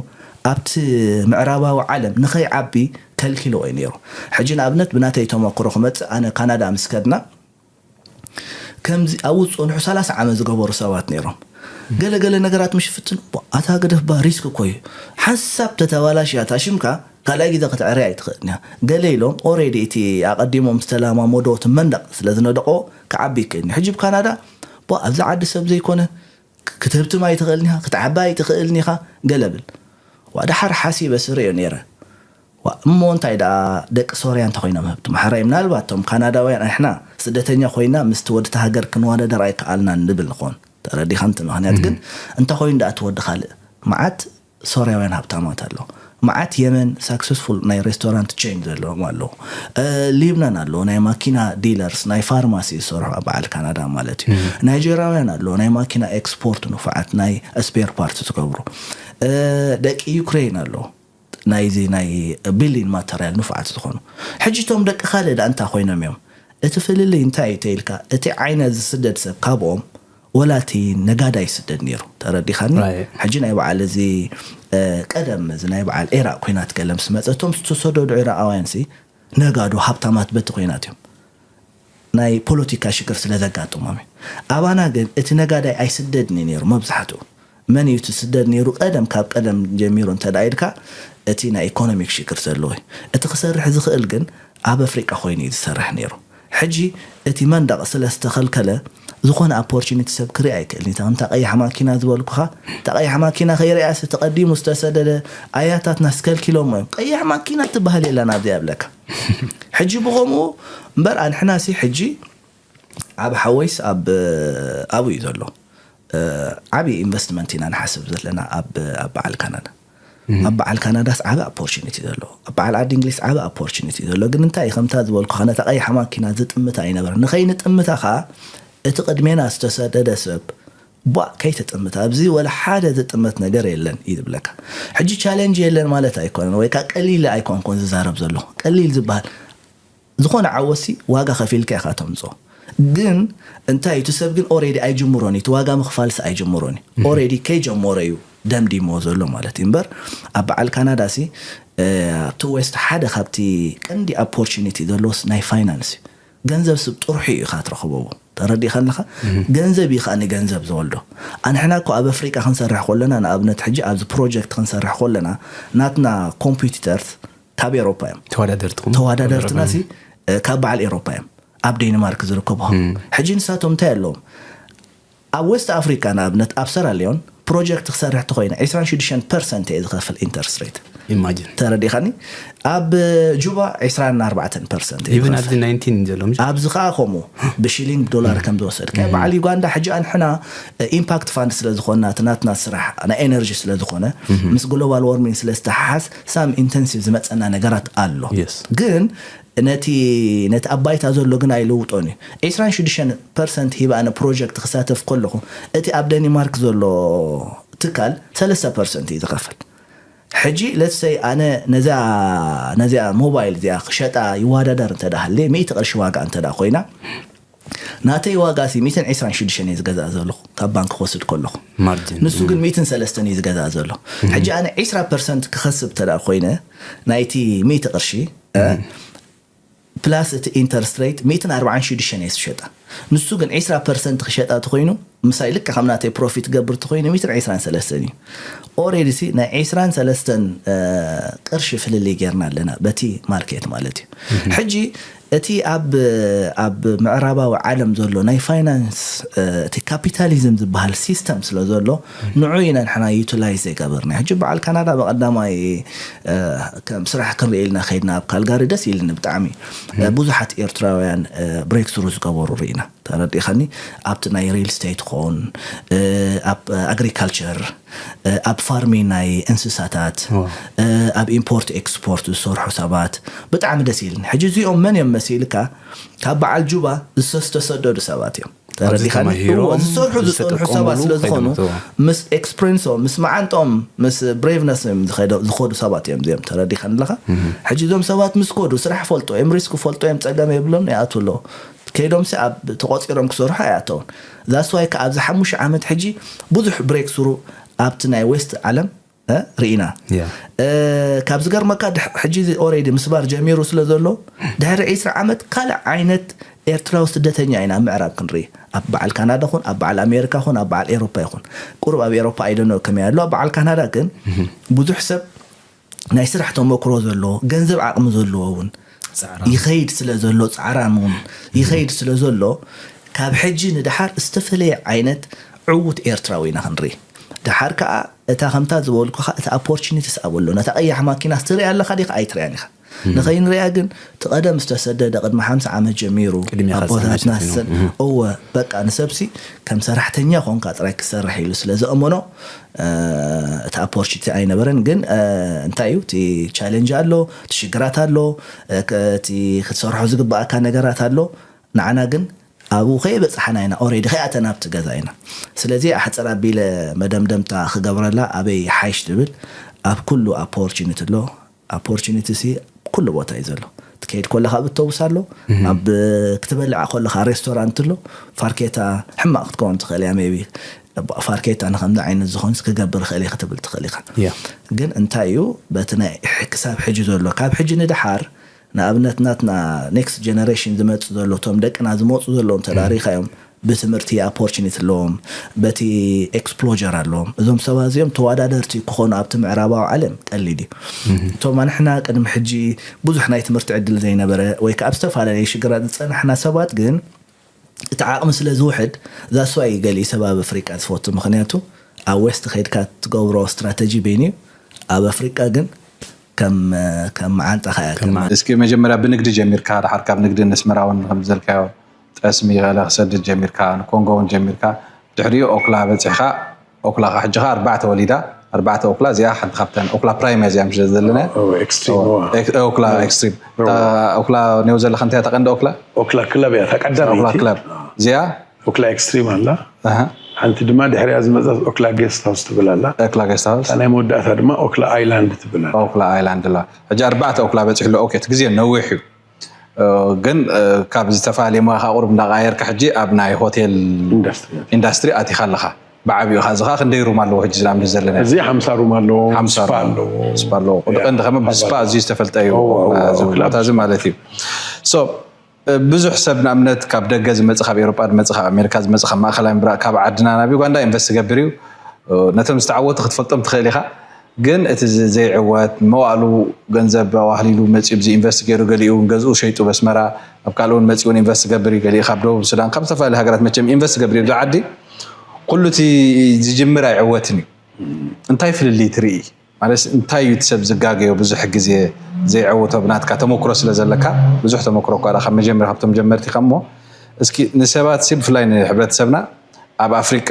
ኣብቲ ምዕራባዊ ዓለም ንኸይዓቢ ከልኪልዎ እዩ ነይሩ። ሕጂ ንኣብነት ብናተይ ተመክሮ ክመጽእ፣ ኣነ ካናዳ ምስ ከድና፣ ከምዚ ኣብኡ ዝጸንሑ ሰላሳ ዓመት ዝገበሩ ሰባት ነይሮም። ገለ ገለ ነገራት ምሽ ፍትን፣ "ቧ፣ ኣታ ግደፍ ባ፣ ሪስክ እኮ እዩ። ሓንሳብ ተተባላሽያ እታ ሽምካ፣ ካልኣይ ግዜ ክትዕርያ ኣይትኽእልን እያ" ገለ ኢሎም፣ ኦሬዲ እቲ ኣቐዲሞም ዝተለማመዶ እቲ መንደቕ ስለ ዝነደቖ ክዓቢ ይክእል እዩ። ሕጂ ብካናዳ፣ "ቧ፣ ኣብዚ ዓዲ ሰብ ዘይኮነ፣ ክትህብትም ኣይትኽእልን ኢኻ፣ ክትዓቢ ኣይትኽእልን ኢኻ" ገለ ብል። ዋ፣ ደሓር ሓሲበ ስርዮ ነይረ። ዋ፣ እሞ እንታይ ደኣ ደቂ ሶርያ እንተኾይኖም ህብትም? ሓራይ ምናልባት እቶም ካናዳውያን ኣሕና ስደተኛ ኮይና ምስቲ ወድቲ ሃገር ክንወዳደር ኣይከኣልናን ንብል ንኾን። ተረዲኻ? እቲ ምኽንያት ግን እንተኾይኑ ደኣ እቲ ወዲ ካልእ፣ መዓት ሶርያውያን ሃብታማት ኣለዉ። መዓት የመን ሳክሰስፉል ናይ ሬስቶራንት ቼን ዘለዎም ኣለዉ። እ፣ ሊብናን ኣለዉ፣ ናይ ማኪና ዲለርስ፣ ናይ ፋርማሲ ዝሰርሑ ኣብ በዓል ካናዳ ማለት እዩ። ናይጀራውያን ኣለዉ፣ ናይ ማኪና ኤክስፖርት ንፉዓት፣ ናይ ስፔር ፓርት ዝገብሩ። እ፣ ደቂ ዩክሬን ኣለዉ፣ ናይዚ ናይ ቢልዲንግ ማተርያል ንፉዓት ዝኾኑ። ሕጂ እቶም ደቂ ካልእ ደኣ እንታይ ኮይኖም እዮም? እቲ ፍልልይ እንታይ እዩ ተይልካ፣ እቲ ዓይነ ዝስደድ ሰብ ካብኦም፣ ወላ እቲ ነጋዳይ ይስደድ ነይሩ። ተረዲኻኒ? Right. ሕጂ ናይ በዓል እዚ፣ እ፣ ቀደም እዚ ናይ በዓል ኢራቕ ኲናት ገለ ምስ መጸ፣ እቶም ዝተሰደዱ ኢራቓውያን ሲ ነጋዶ ሃብታማት በቲ ኲናት እዮም። ናይ ፖለቲካ ሽግር ስለ ዘጋጥሞም እዩ። ኣባና ግን እቲ ነጋዳይ ኣይስደድን እዩ ነይሩ መብዛሕትኡ። መን እዩ እቲ ስደድ ነይሩ? ቀደም፣ ካብ ቀደም ጀሚሩ እንተ ደኣ ኢልካ፣ እቲ ናይ ኢኮኖሚክ ሽግር ዘለዎ እዩ። እቲ ክሰርሕ ዝኽእል ግን ኣብ ኣፍሪቃ ኮይኑ እዩ ዝሰርሕ ነይሩ። ሕጂ እቲ መንደቕ ስለ ዝተኸልከለ፣ ዝኾነ ኣፖርቹኒቲ ሰብ ክርኢ ኣይክእልን። እታ ከምታ ቀያሕ ማኪና ዝበልኩኻ፣ እታ ቀያሕ ማኪና ከይርኣያስ እቲ ቀዲሙ ዝተሰደደ ኣያታትና ስከልኪሎሞ እዮም። ቀያሕ ማኪና ትበሃል የላን ኣብዚ ኣብለካ። ሕጂ ብኸምኡ እምበር ኣንሕናሲ ሕጂ ኣብ ሓወይስ ኣብ ኣብኡ እዩ ዘሎ። ዓብዪ ኢንቨስትመንት ኢና ንሓስብ ዘለና ኣብ ኣብ በዓል ካናዳ። ኣብ በዓል ካናዳስ ዓቢ ኣፖርቹኒቲ ዘሎ፣ ኣብ በዓል ዓዲ እንግሊዝ ዓቢ ኣፖርቹኒቲ ዘሎ። ግን እንታይ እዩ፣ ከምታ ዝበልኩኻ ነታ ቀያሕ ማኪና ዝጥምታ ኣይነበረን። ንኸይንጥምታ ኸኣ እቲ ቅድሜና ዝተሰደደ ሰብ ቧእ ከይትጥምት፣ ኣብዚ ወላ ሓደ ዝጥመት ነገር የለን እዩ ዝብለካ። ሕጂ ቻለንጅ የለን ማለት ኣይኮነን፣ ወይ ከዓ ቀሊል ኣይኮንኩን ዝዛረብ ዘሎ። ቀሊል ዝበሃል ዝኾነ ዓወሲ ዋጋ ከፊልካ ኢኻ ተምፅኦ። ግን እንታይ እቲ ሰብ ግን ኦሬዲ ኣይጅምሮን እዩ፣ እቲ ዋጋ ምኽፋልሲ ኣይጅምሮን እዩ። ኦሬዲ ከይጀመረ እዩ ደምዲሞ ዘሎ ማለት እዩ። እምበር ኣብ በዓል ካናዳ ሲ ኣብቲ ዌስት ሓደ ካብቲ ቀንዲ ኣፖርቹኒቲ ዘለዎስ ናይ ፋይናንስ እዩ። ገንዘብ ስብ ጥርሑ እዩ ኢኻ ትረኽበዎ። ተረዲእካ ኣለኻ? ገንዘብ እዩ ከዓ ንገንዘብ ዝወልዶ። ኣንሕና እኮ ኣብ ኣፍሪቃ ክንሰርሕ ከለና፣ ንኣብነት ሕጂ ኣብዚ ፕሮጀክት ክንሰርሕ ከለና ናትና ኮምፒቲተርስ ካብ ኤሮፓ እዮም። ተወዳደርትኹም ተወዳደርትና ሲ ካብ በዓል ኤሮፓ እዮም፣ ኣብ ዴንማርክ ዝርከቡ። ሕጂ ንሳቶም እንታይ ኣለዎም? ኣብ ዌስት ኣፍሪካ ንኣብነት ኣብ ሰራሊዮን ፕሮጀክት ክሰርሕ ተኮይነ ዕስራን ሽዱሽተን ፐርሰንት እየ ዝኸፍል ኢንተረስት ሬት። ኢማጂን ተረዲኻኒ? ኣብ ጁባ ዕስራን ኣርባዕተን ፐርሰንት እየ ኢቨን ዝኸፍል። ኣብዚ ናይንቲን ዘሎ ምሽ ኣብዚ ከዓ ከምኡ ብሽሊንግ ዶላር ከም ዝወሰድ ከ በዓል ዩጋንዳ ሕጂ ኣንሕና ኢምፓክት ፋንድ ስለ ዝኾንና እቲ ናትና ስራሕ ናይ ኤነርጂ ስለ ዝኾነ ምስ ግሎባል ዎርሚንግ ስለ ዝተሓሓዝ ሳም ኢንተንሲቭ ዝመፀና ነገራት ኣሎ። Yes። ግን ነቲ ነቲ ኣብ ባይታ ዘሎ ግን ኣይልውጦን እዩ። ዕስራን ሽዱሽተን ፐርሰንት ሂባ ኣነ ፕሮጀክት ክሳተፍ ከለኹ እቲ ኣብ ደኒማርክ ዘሎ ትካል ሰለስተ ፐርሰንት እዩ ዝኸፍል። ሕጂ ለትሰይ ኣነ ነዚኣ ነዚኣ ሞባይል እዚኣ ክሸጣ ይዋዳደር እንተ ደኣ ሃልየ ሚእቲ ቅርሺ ዋጋ እንተ ደኣ ኮይና ናተይ ዋጋ ሲ ሚእትን ዕስራን ሽዱሽተን እየ ዝገዛእ ዘለኹ ካብ ባንክ ክወስድ ከለኹ ማርጂን ንሱ ግን ሚእትን ሰለስተን እዩ ዝገዛእ ዘሎ። ሕጂ ኣነ ዕስራ ፐርሰንት ክኸስብ እንተ ደኣ ኮይነ ናይቲ ሚእቲ ቅርሺ ፕላስ እቲ ኢንተረስት ሬት ሚእትን ኣርባዓን ሽዱሽተን እየ ዝሸጣ። ንሱ ግን ዕስራ ፐርሰንት ክሸጣ ተኮይኑ ምሳይ ልክዕ ከም ናተይ ፕሮፊት ገብር ተኮይኑ ሚእትን ዕስራን ሰለስተን እዩ። ኦሬዲ ሲ ናይ ዕስራን ሰለስተን ቅርሺ ፍልልይ ጌርና ኣለና በቲ ማርኬት ማለት እዩ። ሕጂ እቲ ኣብ ኣብ ምዕራባዊ ዓለም ዘሎ ናይ ፋይናንስ እቲ ካፒታሊዝም ዝበሃል ሲስተም ስለ ዘሎ ንዑ ኢና ንሕና ዩቲላይዝ ዘይገበርና። ሕጂ በዓል ካናዳ ብቐዳማይ ከም ስራሕ ክንርኢ ኢልና ከይድና ኣብ ካልጋሪ ደስ ኢልኒ ብጣዕሚ። ብዙሓት ኤርትራውያን ብሬክ ስሩ ዝገበሩ ርኢና። ተረዲእኻኒ? ኣብቲ ናይ ሪል ስቴት ኾን ኣብ ኣግሪካልቸር ኣብ ፋርሚ ናይ እንስሳታት ኣብ ኢምፖርት ኤክስፖርት ዝሰርሑ ሰባት ብጣዕሚ ደስ ኢልኒ። ሕጂ እዚኦም መን እዮም መሲልካ? ካብ በዓል ጁባ ዝተሰደዱ ሰባት እዮም። ተረዲኻኒ? ዝሰርሑ ዝፀንሑ ሰባት ስለ ዝኾኑ ምስ ኤክስፕሪንሶም ምስ መዓንጦም ምስ ብሬቭነስ እዮም ዝኸዱ ሰባት እዮም እዚኦም። ተረዲኻኒ ኣለኻ? ሕጂ እዞም ሰባት ምስ ከዱ ስራሕ ፈልጦ እዮም፣ ሪስክ ፈልጦ እዮም፣ ፀገም የብሎም ይኣትዉ ኣለዉ። ከይዶም ሲ ኣብ ተቆፂሮም ክሰርሑ ኣይኣተውን። ዛስዋይ ከ ኣብዚ ሓሙሽተ ዓመት ሕጂ ብዙሕ ብሬክ ስሩ ኣብቲ ናይ ዌስት ዓለም ርኢና። ካብ ዝገርመካ ሕጂ ኦሬዲ ምስባር ጀሚሩ ስለ ዘሎ ድሕሪ ዕስራ ዓመት ካልእ ዓይነት ኤርትራዊ ስደተኛ ኢና ኣብ ምዕራብ ክንርኢ። ኣብ በዓል ካናዳ ኹን ኣብ በዓል ኣሜሪካ ኹን ኣብ በዓል ኤሮፓ ይኹን ቁሩብ ኣብ ኤሮፓ ኣይደኖ ከመይ ኣሎ ኣብ በዓል ካናዳ ግን ብዙሕ ሰብ ናይ ስራሕ ተመክሮ ዘለዎ ገንዘብ ዓቕሚ ዘለዎ እውን ይኸይድ ስለ ዘሎ ፃዕራም እውን ይኸይድ ስለ ዘሎ ካብ ሕጂ ንድሓር ዝተፈለየ ዓይነት ዕዉት ኤርትራዊ ኢና ክንርኢ። ድሓር ከዓ እታ ከምታ ዝበልኩኻ እቲ ኣፖርቹኒቲስ ኣብ ኣሎ ነታ ቀያሕ ማኪና ትሪኣ ኣለኻ ዲኻ ኣይትሪኣን ኢኻ። ንኸይንሪኣ ግን እቲ ቀደም ዝተሰደደ ቅድሚ ሓምሳ ዓመት ጀሚሩ ኣቦታትና ሰን እወ በቃ ንሰብሲ ከም ሰራሕተኛ ኮንካ ጥራይ ክሰርሕ ኢሉ ስለ ዘእመኖ እቲ ኣፖርቹኒቲ ኣይነበረን። ግን እንታይ እዩ እቲ ቻለንጅ ኣሎ፣ እቲ ሽግራት ኣሎ፣ እቲ ክትሰርሖ ዝግባኣካ ነገራት ኣሎ። ንዓና ግን ኣብኡ ከይበፅሓና ኢና ኦሬዲ ከይኣተና ኣብቲ ገዛ ኢና። ስለዚ ኣሕፅር ኣቢለ መደምደምታ ክገብረላ ኣበይ ሓይሽ ትብል ኣብ ኩሉ ኣፖርቹኒቲ ኣሎ። ኣፖርቹኒቲ ሲ ኩሉ ቦታ እዩ ዘሎ። ትከይድ ኮለካ ብተውስ ኣሎ ኣብ ክትበልዓ ኮለካ ሬስቶራንት ኣሎ ፋርኬታ ሕማቅ ክትከውን ትኽእል እያ ሜቢ ፋርኬታ ንከምዚ ዓይነት ዝኾንስ ክገብር ይኽእል እየ ክትብል ትኽእል ኢኻ። ግን እንታይ እዩ በቲ ናይ ክሳብ ሕጂ ዘሎ ካብ ሕጂ ንድሓር ንኣብነት ናትና ኔክስት ጀነሬሽን ዝመፅ ዘሎ እቶም ደቅና ዝመፁ ዘለዉ እንተዳሪኻዮም ብትምህርቲ ኣፖርቹኒቲ ኣለዎም በቲ ኤክስፕሎጀር ኣለዎም እዞም ሰባት እዚኦም ተወዳደርቲ ክኾኑ ኣብቲ ምዕራባዊ ዓለም ቀሊል እዩ። እቶም ኣንሕና ቅድሚ ሕጂ ብዙሕ ናይ ትምህርቲ ዕድል ዘይነበረ ወይ ከዓ ኣብ ዝተፈላለየ ሽግራት ዝፀናሕና ሰባት ግን እቲ ዓቕሚ ስለ ዝውሕድ፣ that's why ገሊኡ ሰብ ኣብ ኣፍሪቃ ዝፈቱ። ምኽንያቱ ኣብ ዌስት ከይድካ ትገብሮ ስትራተጂ በይኑ እዩ፣ ኣብ ኣፍሪቃ ግን ከም ከም መዓንጣኻ እያ። ከም መዓንጣ። እስኪ መጀመርያ ብንግዲ ጀሚርካ፣ ድሓር ካብ ንግዲ ንስመራ እውን ከም ዝበልካዮ ጠስሚ ገለ ክሰድድ ጀሚርካ፣ ንኮንጎ እውን ጀሚርካ፣ ድሕሪኡ ኦክላ በጺሕካ። ኦክላ ሕጂ ከኣ ኣርባዕተ ወሊዳ። ኣርባዕተ ኦክላ፣ እዚኣ ሓንቲ ካብተን ኦክላ ፕራይም እያ፣ እዚኣ ምሽ ዘለና። ኤክስትሪም ኦክላ ኤክስትሪም። ኦክላ ኔው ዘለካ እንታይ ተቐንዲ ኦክላ? ኦክላ ክለብ እያ፣ ተቀዳመይቲ። እዚኣ ኦክላ ኤክስትሪም ኣላ። ሓንቲ ድማ ድሕሪያ ዝመፀት ኦክላ ጌስት ሃውስ ትብል ኣላ። ኦክላ ጌስት ሃውስ። ናይ መወዳእታ ድማ ኦክላ ኣይላንድ ትብል ኣላ። ኦክላ ኣይላንድ ኣላ። ሕጂ ኣርባዕተ ኦክላ በፂሕሎ። ኦኬ፣ እቲ ግዜ ነዊሕ እዩ። ግን ካብ ዝተፈላለየ ሞያኻ ቁሩብ እንዳቀያየርካ ሕጂ ኣብ ናይ ሆቴል ኢንዳስትሪ ኣቲኻ ኣለኻ። ብዓብዩ ኻ እዚ ኸዓ ክንደይ ሩም ኣለዎ ሕጂ ዝናምድ ዘለና? እዚ ሓምሳ ሩም ኣለዎ። ሓምሳ ስፓ ኣለዎ። ስፓ ኣለዎ። ቁድቀ እንድኸመ ብስፓ ኣዝዩ ዝተፈልጠ እዩ። እዚ ማለት እዩ። ብዙሕ ሰብ ንኣብነት ካብ ደገ ዝመፅእ፣ ካብ ኤሮጳ ዝመፅእ፣ ካብ ኣሜሪካ ዝመፅእ፣ ካብ ማእኸላይ ምብራቅ፣ ካብ ዓድና ናብ ዩጋንዳ ኢንቨስት ዝገብር እዩ። ነቶም ዝተዓወቱ ክትፈልጦም ትኽእል ኢኻ። ግን እቲ ዘይዕወት፣ መዋእሉ ገንዘብ ኣዋህሊሉ መፂኡ ብዚ ኢንቨስት ገይሩ፣ ገሊኡ እውን ገዝኡ ሸይጡ በስመራ ኣብ ካልእ እውን መፂኡ እውን ኢንቨስት ዝገብር እዩ። ገሊኡ ካብ ደቡብ ሱዳን፣ ካብ ዝተፈላለዩ ሃገራት መቸም ኢንቨስት ዝገብር እዩ። ኣብዚ ዓዲ ኩሉ እቲ ዝጅምር ኣይዕወትን እዩ። እንታይ ፍልልይ ትርኢ? ማለት እንታይ እዩ እቲ ሰብ ዝጋገዮ? ብዙሕ ግዜ ዘይዕውቶ ብናትካ ተመክሮ ስለ ዘለካ፣ ብዙሕ ተመክሮ እኳ ካብ መጀመር ካብቶም ጀመርቲ ከሞ፣ እስኪ ንሰባት ሲ ብፍላይ ንሕብረተሰብና ኣብ ኣፍሪቃ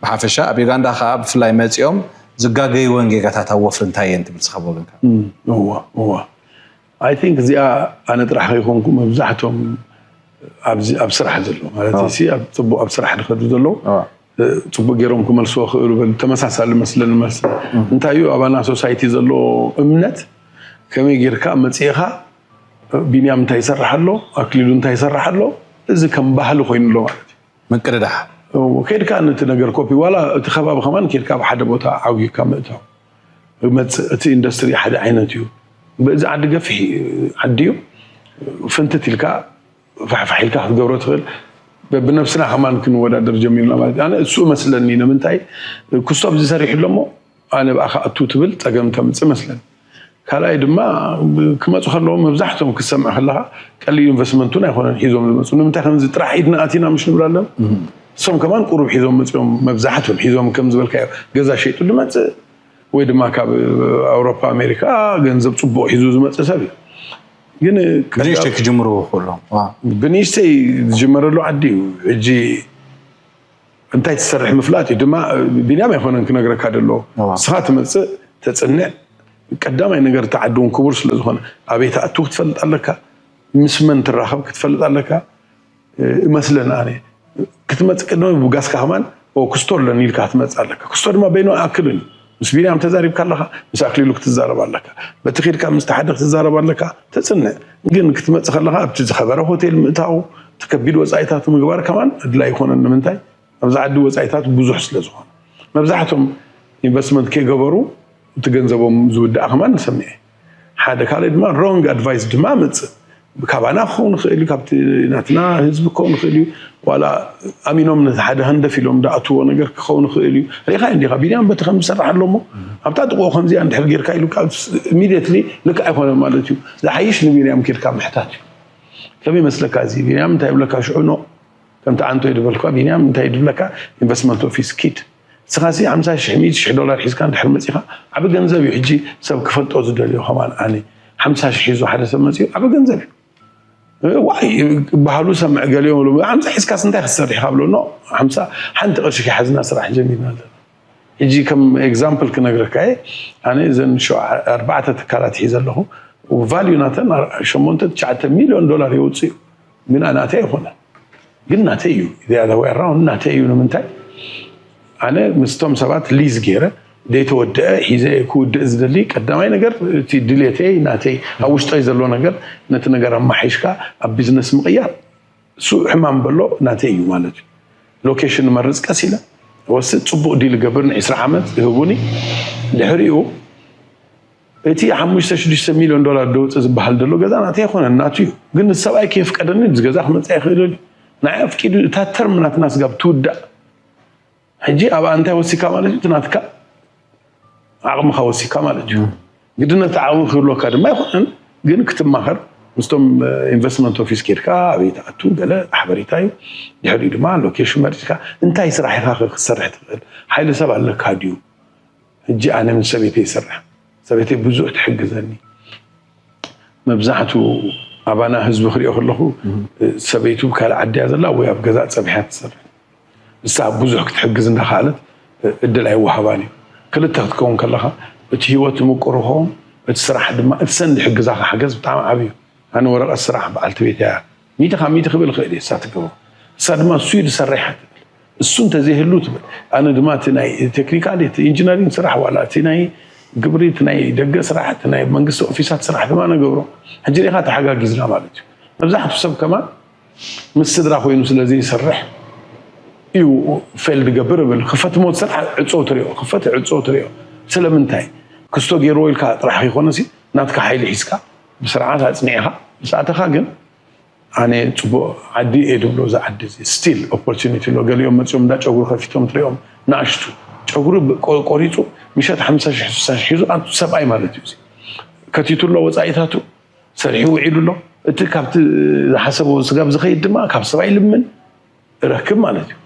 ብሓፈሻ ኣብ ዩጋንዳ ከዓ ብፍላይ መፂኦም ዝጋገይወን ጌጋታት ኣብ ወፍሪ እንታይ እየን ትብል ስኻ ብወገንካ? እዋ እዋ I think እዚኣ ኣነ ጥራሕ ከይኮንኩ መብዛሕቶም ኣብ ስራሕ ዘሎ ማለት ሲ ኣብ ፅቡቅ ኣብ ስራሕ ዝኸዱ ዘለዉ ፅቡቅ ገይሮም ክመልስዎ ክእሉ በል ተመሳሳሊ መስለኒ መስለ እንታይ እዩ ኣባና ሶሳይቲ ዘሎ እምነት ከመይ ጌርካ መፅእኻ ቢንያም እንታይ ይሰርሕ ኣሎ ኣክሊሉ እንታይ ይሰርሕ ኣሎ እዚ ከም ባህሊ ኮይኑ ኣሎ ማለት እዩ ምቅድዳሕ ከድካ ነቲ ነገር ኮፒ ዋላ እቲ ከባቢ ከማን ከድካ ኣብ ሓደ ቦታ ዓውጊካ ምእታው መፅእ እቲ ኢንዱስትሪ ሓደ ዓይነት እዩ በዚ ዓዲ ገፊሕ ዓዲ እዩ ፍንትት ኢልካ ፋሕፋሕ ኢልካ ክትገብሮ ትኽእል ብነብስና ከማን ክንወዳደር ጀሚርና ማለት ኣነ እሱ መስለኒ ንምንታይ ክስቶብ ዝሰሪሑ ኣለሞ ኣነ ብኣኻ ኣቱ ትብል ፀገም ተምፅእ መስለኒ ካልኣይ ድማ ክመፁ ከለዎም መብዛሕቶም ክሰምዕ ከለካ ቀሊል ኢንቨስትመንት እውን ኣይኮነን ሒዞም ዝመፁ ንምንታይ ከምዚ ጥራሕ ኢድና ኣቲና ምሽ ንብል ኣለን እሶም ከማን ቁሩብ ሒዞም መፅኦም መብዛሕትኦም ሒዞም ከም ዝበልካዮ ገዛ ሸይጡ ዝመፅእ ወይ ድማ ካብ ኣውሮፓ ኣሜሪካ ገንዘብ ፅቡቅ ሒዙ ዝመፅእ ሰብ እዩ ግን ብንእሽተይ ክጅምሩ ክእሎም ብንእሽተይ ዝጅመረሉ ዓዲ እዩ ሕጂ እንታይ ትሰርሕ ምፍላጥ እዩ ድማ ቢንያም ኣይኮነን ክነግረካ ደሎ ስኻ ትመፅእ ተፅንዕ ቀዳማይ ነገር ተዓድውን ክቡር ስለ ዝኾነ ኣበይ ተኣቱ ክትፈልጥ ኣለካ ምስ መን ትራኸብ ክትፈልጥ ኣለካ እመስለን ኣነ ክትመፅእ ቅድሚ ብጋስካ ከማን ክስቶ ኣለኒ ኢልካ ክትመፅእ ኣለካ ክስቶ ድማ በይኑ ኣክልን ምስ ቢንያም ተዛሪብካ ኣለካ ምስ ኣክሊሉ ክትዛረብ ኣለካ በቲ ኪድካ ምስ ተሓደ ክትዛረብ ኣለካ ተፅንዕ ግን ክትመፅእ ከለካ ኣብቲ ዝኸበረ ሆቴል ምእታው እቲ ከቢድ ወፃኢታት ምግባር ከማን ኣድላይ ይኮነን ንምንታይ ኣብዚ ዓዲ ወፃኢታት ብዙሕ ስለ ዝኾነ መብዛሕቶም ኢንቨስትመንት ከይገበሩ እቲ ገንዘቦም ዝውዳእ ከማን ንሰምዐ ሓደ ካልእ ድማ ሮንግ ኣድቫይስ ድማ መፅእ ካባና ክኸውን ይኽእል እዩ ካብቲ ናትና ህዝቢ ክኸውን ይኽእል እዩ ዋላ ኣሚኖም ነቲ ሓደ ሃንደፍ ኢሎም ዝኣትዎ ነገር ክኸውን ይኽእል እዩ ሪኢኻ እንዲኻ ቢንያም በቲ ከም ዝሰርሕ ኣሎ እሞ ኣብታ ጥቕኡ ከምዚኣ እንድሕር ጌርካ ኢሉ ኢሚድየትሊ ልክዕ ኣይኮነን ማለት እዩ ዝሓይሽ ንቢንያም ኬድካ ምሕታት እዩ ከመይ መስለካ እዚ ቢንያም እንታይ ይብለካ ሽዑ ኖ ከምቲ ዓንቶ ይድበልኳ ቢንያም እንታይ ይድብለካ ኢንቨስትመንት ኦፊስ ኪድ ንስኻሲ ሓምሳ ሽሕ ሚእቲ ሽሕ ዶላር ሒዝካ እንድሕር መፂኻ ዓቢ ገንዘብ እዩ ሕጂ ሰብ ክፈልጦ ዝደልዮ ከማን ኣነ ሓምሳ ሽሕ ሒዙ ሓደ ሰብ መፂኡ ዓቢ ገንዘብ እዩ ዋይ ባህሉ ሰምዕ ገሊኦም ሉ ሓምሳ ሒዝካስ እንታይ ክትሰርሕ ኢኻ ብሎ ኖ ሓምሳ ሓንቲ ቅርሺ ከይሓዝና ስራሕ ጀሚርና ኣለና ሕጂ ከም ኤግዛምፕል ክነግረካ እየ ኣነ እዘን ኣርባዕተ ትካላት ሒዘ ኣለኹ ቫልዩ ናተን ሸሞንተ ትሽዓተ ሚልዮን ዶላር የውፅእ እዩ ግን ናተይ ኣይኮነን ግን ናተይ እዩ ራውንድ ናተይ እዩ ንምንታይ ኣነ ምስቶም ሰባት ሊዝ ገይረ ዘይተወደአ ሒዘ ክውድእ ዝደሊ ቀዳማይ ነገር እቲ ድሌተይ ናተይ ኣብ ውሽጠይ ዘሎ ነገር ነቲ ነገር ኣማሒሽካ ኣብ ቢዝነስ ምቕያር እሱ ሕማም በሎ ናተይ እዩ ማለት እዩ ሎኬሽን መርፅ ቀስ ኢለ ወስድ ፅቡቅ ዲል ገብር ን20 ዓመት ይህቡኒ ድሕሪኡ እቲ ሓሙሽተ ሽዱሽተ ሚልዮን ዶላር ደውፅእ ዝበሃል ዘሎ ገዛ ናተይ ኣይኮነን ናቱ እዩ ግን ንሰብኣይ ከየፍቀደኒ እዚ ገዛ ክመፅእ ኣይኽእልን እዩ ንዓይ ኣፍቂዱ እታ ተርም ናትና ስጋብ ትውዳእ ሕጂ ኣብኣ እንታይ ወሲካ ማለት እዩ እቲ ናትካ ዓቕምኻ ወሲካ ማለት እዩ ግድነት ዓቕሚ ክህልወካ ድማ ኣይኮነን ግን ክትማኸር ምስቶም ኢንቨስትመንት ኦፊስ ኬድካ ኣበይ ትኣቱ ገለ ሓበሬታ እዩ። ድሕሪኡ ድማ ሎኬሽን መሪፅካ እንታይ ስራሕ ኢኻ ክትሰርሕ ትኽእል፣ ሓይሊ ሰብ ኣለካ ድዩ? ሕጂ ኣነ ምስ ሰበይተይ ይሰርሕ፣ ሰበይተይ ብዙሕ ትሕግዘኒ። መብዛሕቱ ኣባና ህዝቢ ክሪኦ ከለኹ ሰበይቱ ካልእ ዓዲ እያ ዘላ ወይ ኣብ ገዛ ፀቢሓ ትሰርሕ። ንሳ ብዙሕ ክትሕግዝ እንዳኸኣለት እድል ኣይወሃባን እዩ። ክልተ ክትከውን ከለኻ እቲ ህይወት ምቁር ይኸውን፣ እቲ ስራሕ ድማ እቲ ሰንድ ሕግዛኻ ሓገዝ ብጣዕሚ ዓብዩ። ኣነ ወረቐት ስራሕ በዓልቲ ቤት እያ ሚእቲ ካብ ሚእቲ ክብል ይኽእል እየ እሳ ትገብሮ። እሳ ድማ እሱ እዩ ዝሰርሕ እያ ትብል። እሱ እንተዘይህሉ ትብል። ኣነ ድማ እቲ ናይ ቴክኒካል እቲ ኢንጂነሪንግ ስራሕ ዋላ እቲ ናይ ግብሪ እቲ ናይ ደገ ስራሕ እቲ ናይ መንግስቲ ኦፊሳት ስራሕ ድማ ነገብሮ። ሕጂ ሪኢኻ ተሓጋጊዝና ማለት እዩ። መብዛሕቱ ሰብ ከማን ምስ ስድራ ኮይኑ ስለ ዘይሰርሕ እዩ ፌል ዝገብር እብል። ክፈት ሞት ስራሕ ዕፀው ትሪኦ፣ ክፈት ዕፀው ትሪኦ። ስለምንታይ? ክስቶ ገይርዎ ኢልካ ጥራሕ ከይኮነሲ ናትካ ሓይሊ ሒዝካ ብስርዓት ኣፅኒዕኻ ምስ ኣተኻ ግን ኣነ ፅቡቅ ዓዲ እየ ድብሎ። እዚ ዓዲ እዚ ስቲል ኦፖርቹኒቲ ኣሎ። ገሊኦም መፂኦም እንዳ ጨጉሪ ከፊቶም ትሪኦም ንኣሽቱ ጨጉሪ ቆሪፁ ምሸት ሓምሳ ሽሕ ስሳ ሽሕ ሒዙ ኣንቱ ሰብኣይ ማለት እዩ። ከቲቱ ኣሎ ወፃኢታቱ ሰሪሑ ውዒሉ ኣሎ። እቲ ካብቲ ዝሓሰቦ ስጋብ ዝኸይድ ድማ ካብ ሰብኣይ ልምን ረክብ ማለት እዩ።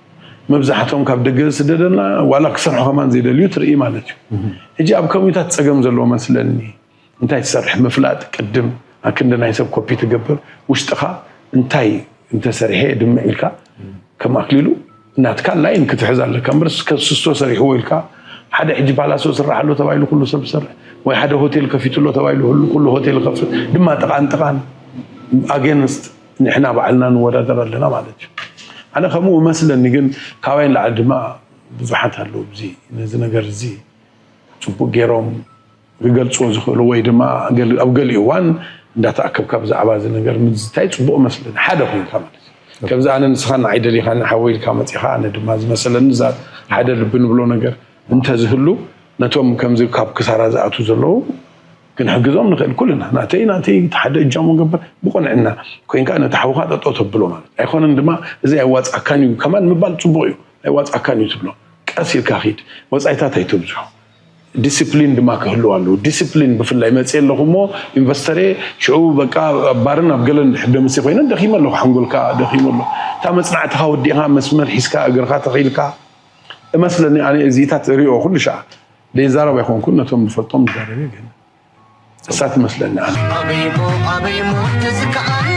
መብዛሕቶም ካብ ደገ ዝስደደና ዋላ ክሰርሑ ከማን ዘይደልዩ ትርኢ ማለት እዩ። ሕጂ ኣብ ከሚታት ፀገም ዘለዎ መስለኒ። እንታይ ትሰርሕ ምፍላጥ ቅድም ኣክንዲ ናይ ሰብ ኮፒ ትገብር ውሽጥኻ እንታይ እንተሰሪሐ ድምዕ ኢልካ ከም ኣክሊሉ ናትካ ላይን ክትሕዝ ኣለካ እምበር ከስስቶ ሰሪሕዎ ኢልካ ሓደ ሕጂ ፓላሶ ስራሕ ኣሎ ተባሂሉ ኩሉ ሰብ ዝሰርሕ ወይ ሓደ ሆቴል ከፊቱ ኣሎ ተባሂሉ ኩሉ ሆቴል ከፍት ድማ ጥቓን ጥቓን ኣጌንስት ንሕና ባዕልና ንወዳደር ኣለና ማለት እዩ። ኣነ ከምኡ መስለኒ ግን ካባይ ንላዕሊ ድማ ብዙሓት ኣለዉ እዚ ነዚ ነገር እዚ ፅቡቅ ገይሮም ክገልፅዎ ዝኽእሉ ወይ ድማ ኣብ ገሊኡ እዋን እንዳተኣከብካ ብዛዕባ እዚ ነገር ምዝታይ ፅቡቅ መስለኒ ሓደ ኮይንካ ማለት እዩ። ከምዚ ኣነ ንስኻ ንዓይ ደሊኻኒ ሓወይ ኢልካ መፂኻ ኣነ ድማ ዝመሰለኒ እዛ ሓደ ልቢ ንብሎ ነገር እንተዝህሉ ነቶም ከምዚ ካብ ክሳራ ዝኣቱ ዘለዉ ክንሕግዞም ንኽእል ኩልና ናተይ ናተይ ሓደ እጃሙ ገበር ብቆንዕና ኮይንካ ነቲ ሓውካ ጠጠው ተብሎ ማለት ኣይኮነን ድማ እዚ ኣይዋፅኣካን እዩ ከማን ምባል ፅቡቅ እዩ ኣይዋፅኣካን እዩ ትብሎ ቀስ ኢልካ ኪድ ወፃኢታት ኣይተብዝሑ ዲስፕሊን ድማ ክህልው ኣለዎ። ዲስፕሊን ብፍላይ መፅእ ኣለኹ እሞ ኢንቨስተሬ ሽዑ በቃ ኣብ ባርን ኣብ ገለን ድሕር ደምሲ ኮይነ ደኺመ ኣለኹ ሓንጎልካ ደኺሙ ኣሎ። እታ መፅናዕትኻ ወዲእኻ መስመር ሒዝካ እግርኻ ተኺልካ እመስለኒ ኣነ እዚኢታት ሪኦ ኩሉ ሻዕ ዘይዛረብ ኣይኮንኩን ነቶም ዝፈልጦም ዝዛረብ ግን እሳ ትመስለኒ ኣነ። ኣበይሞ ኣበይሞ ተዝከኣል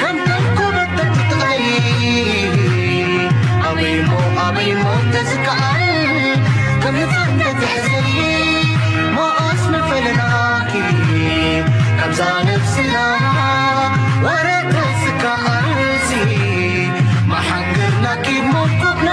ከም ተንኮበት ተትጥቕለይ ኣበይሞ ኣበይሞ ተዝከኣል ከም ህፃን ተትሕዘሊ መኣስ መፈለናኪ ካብዛ ነብስና ወረ ተዝከኣልሲ መሓንገርናኪ ሞኮብና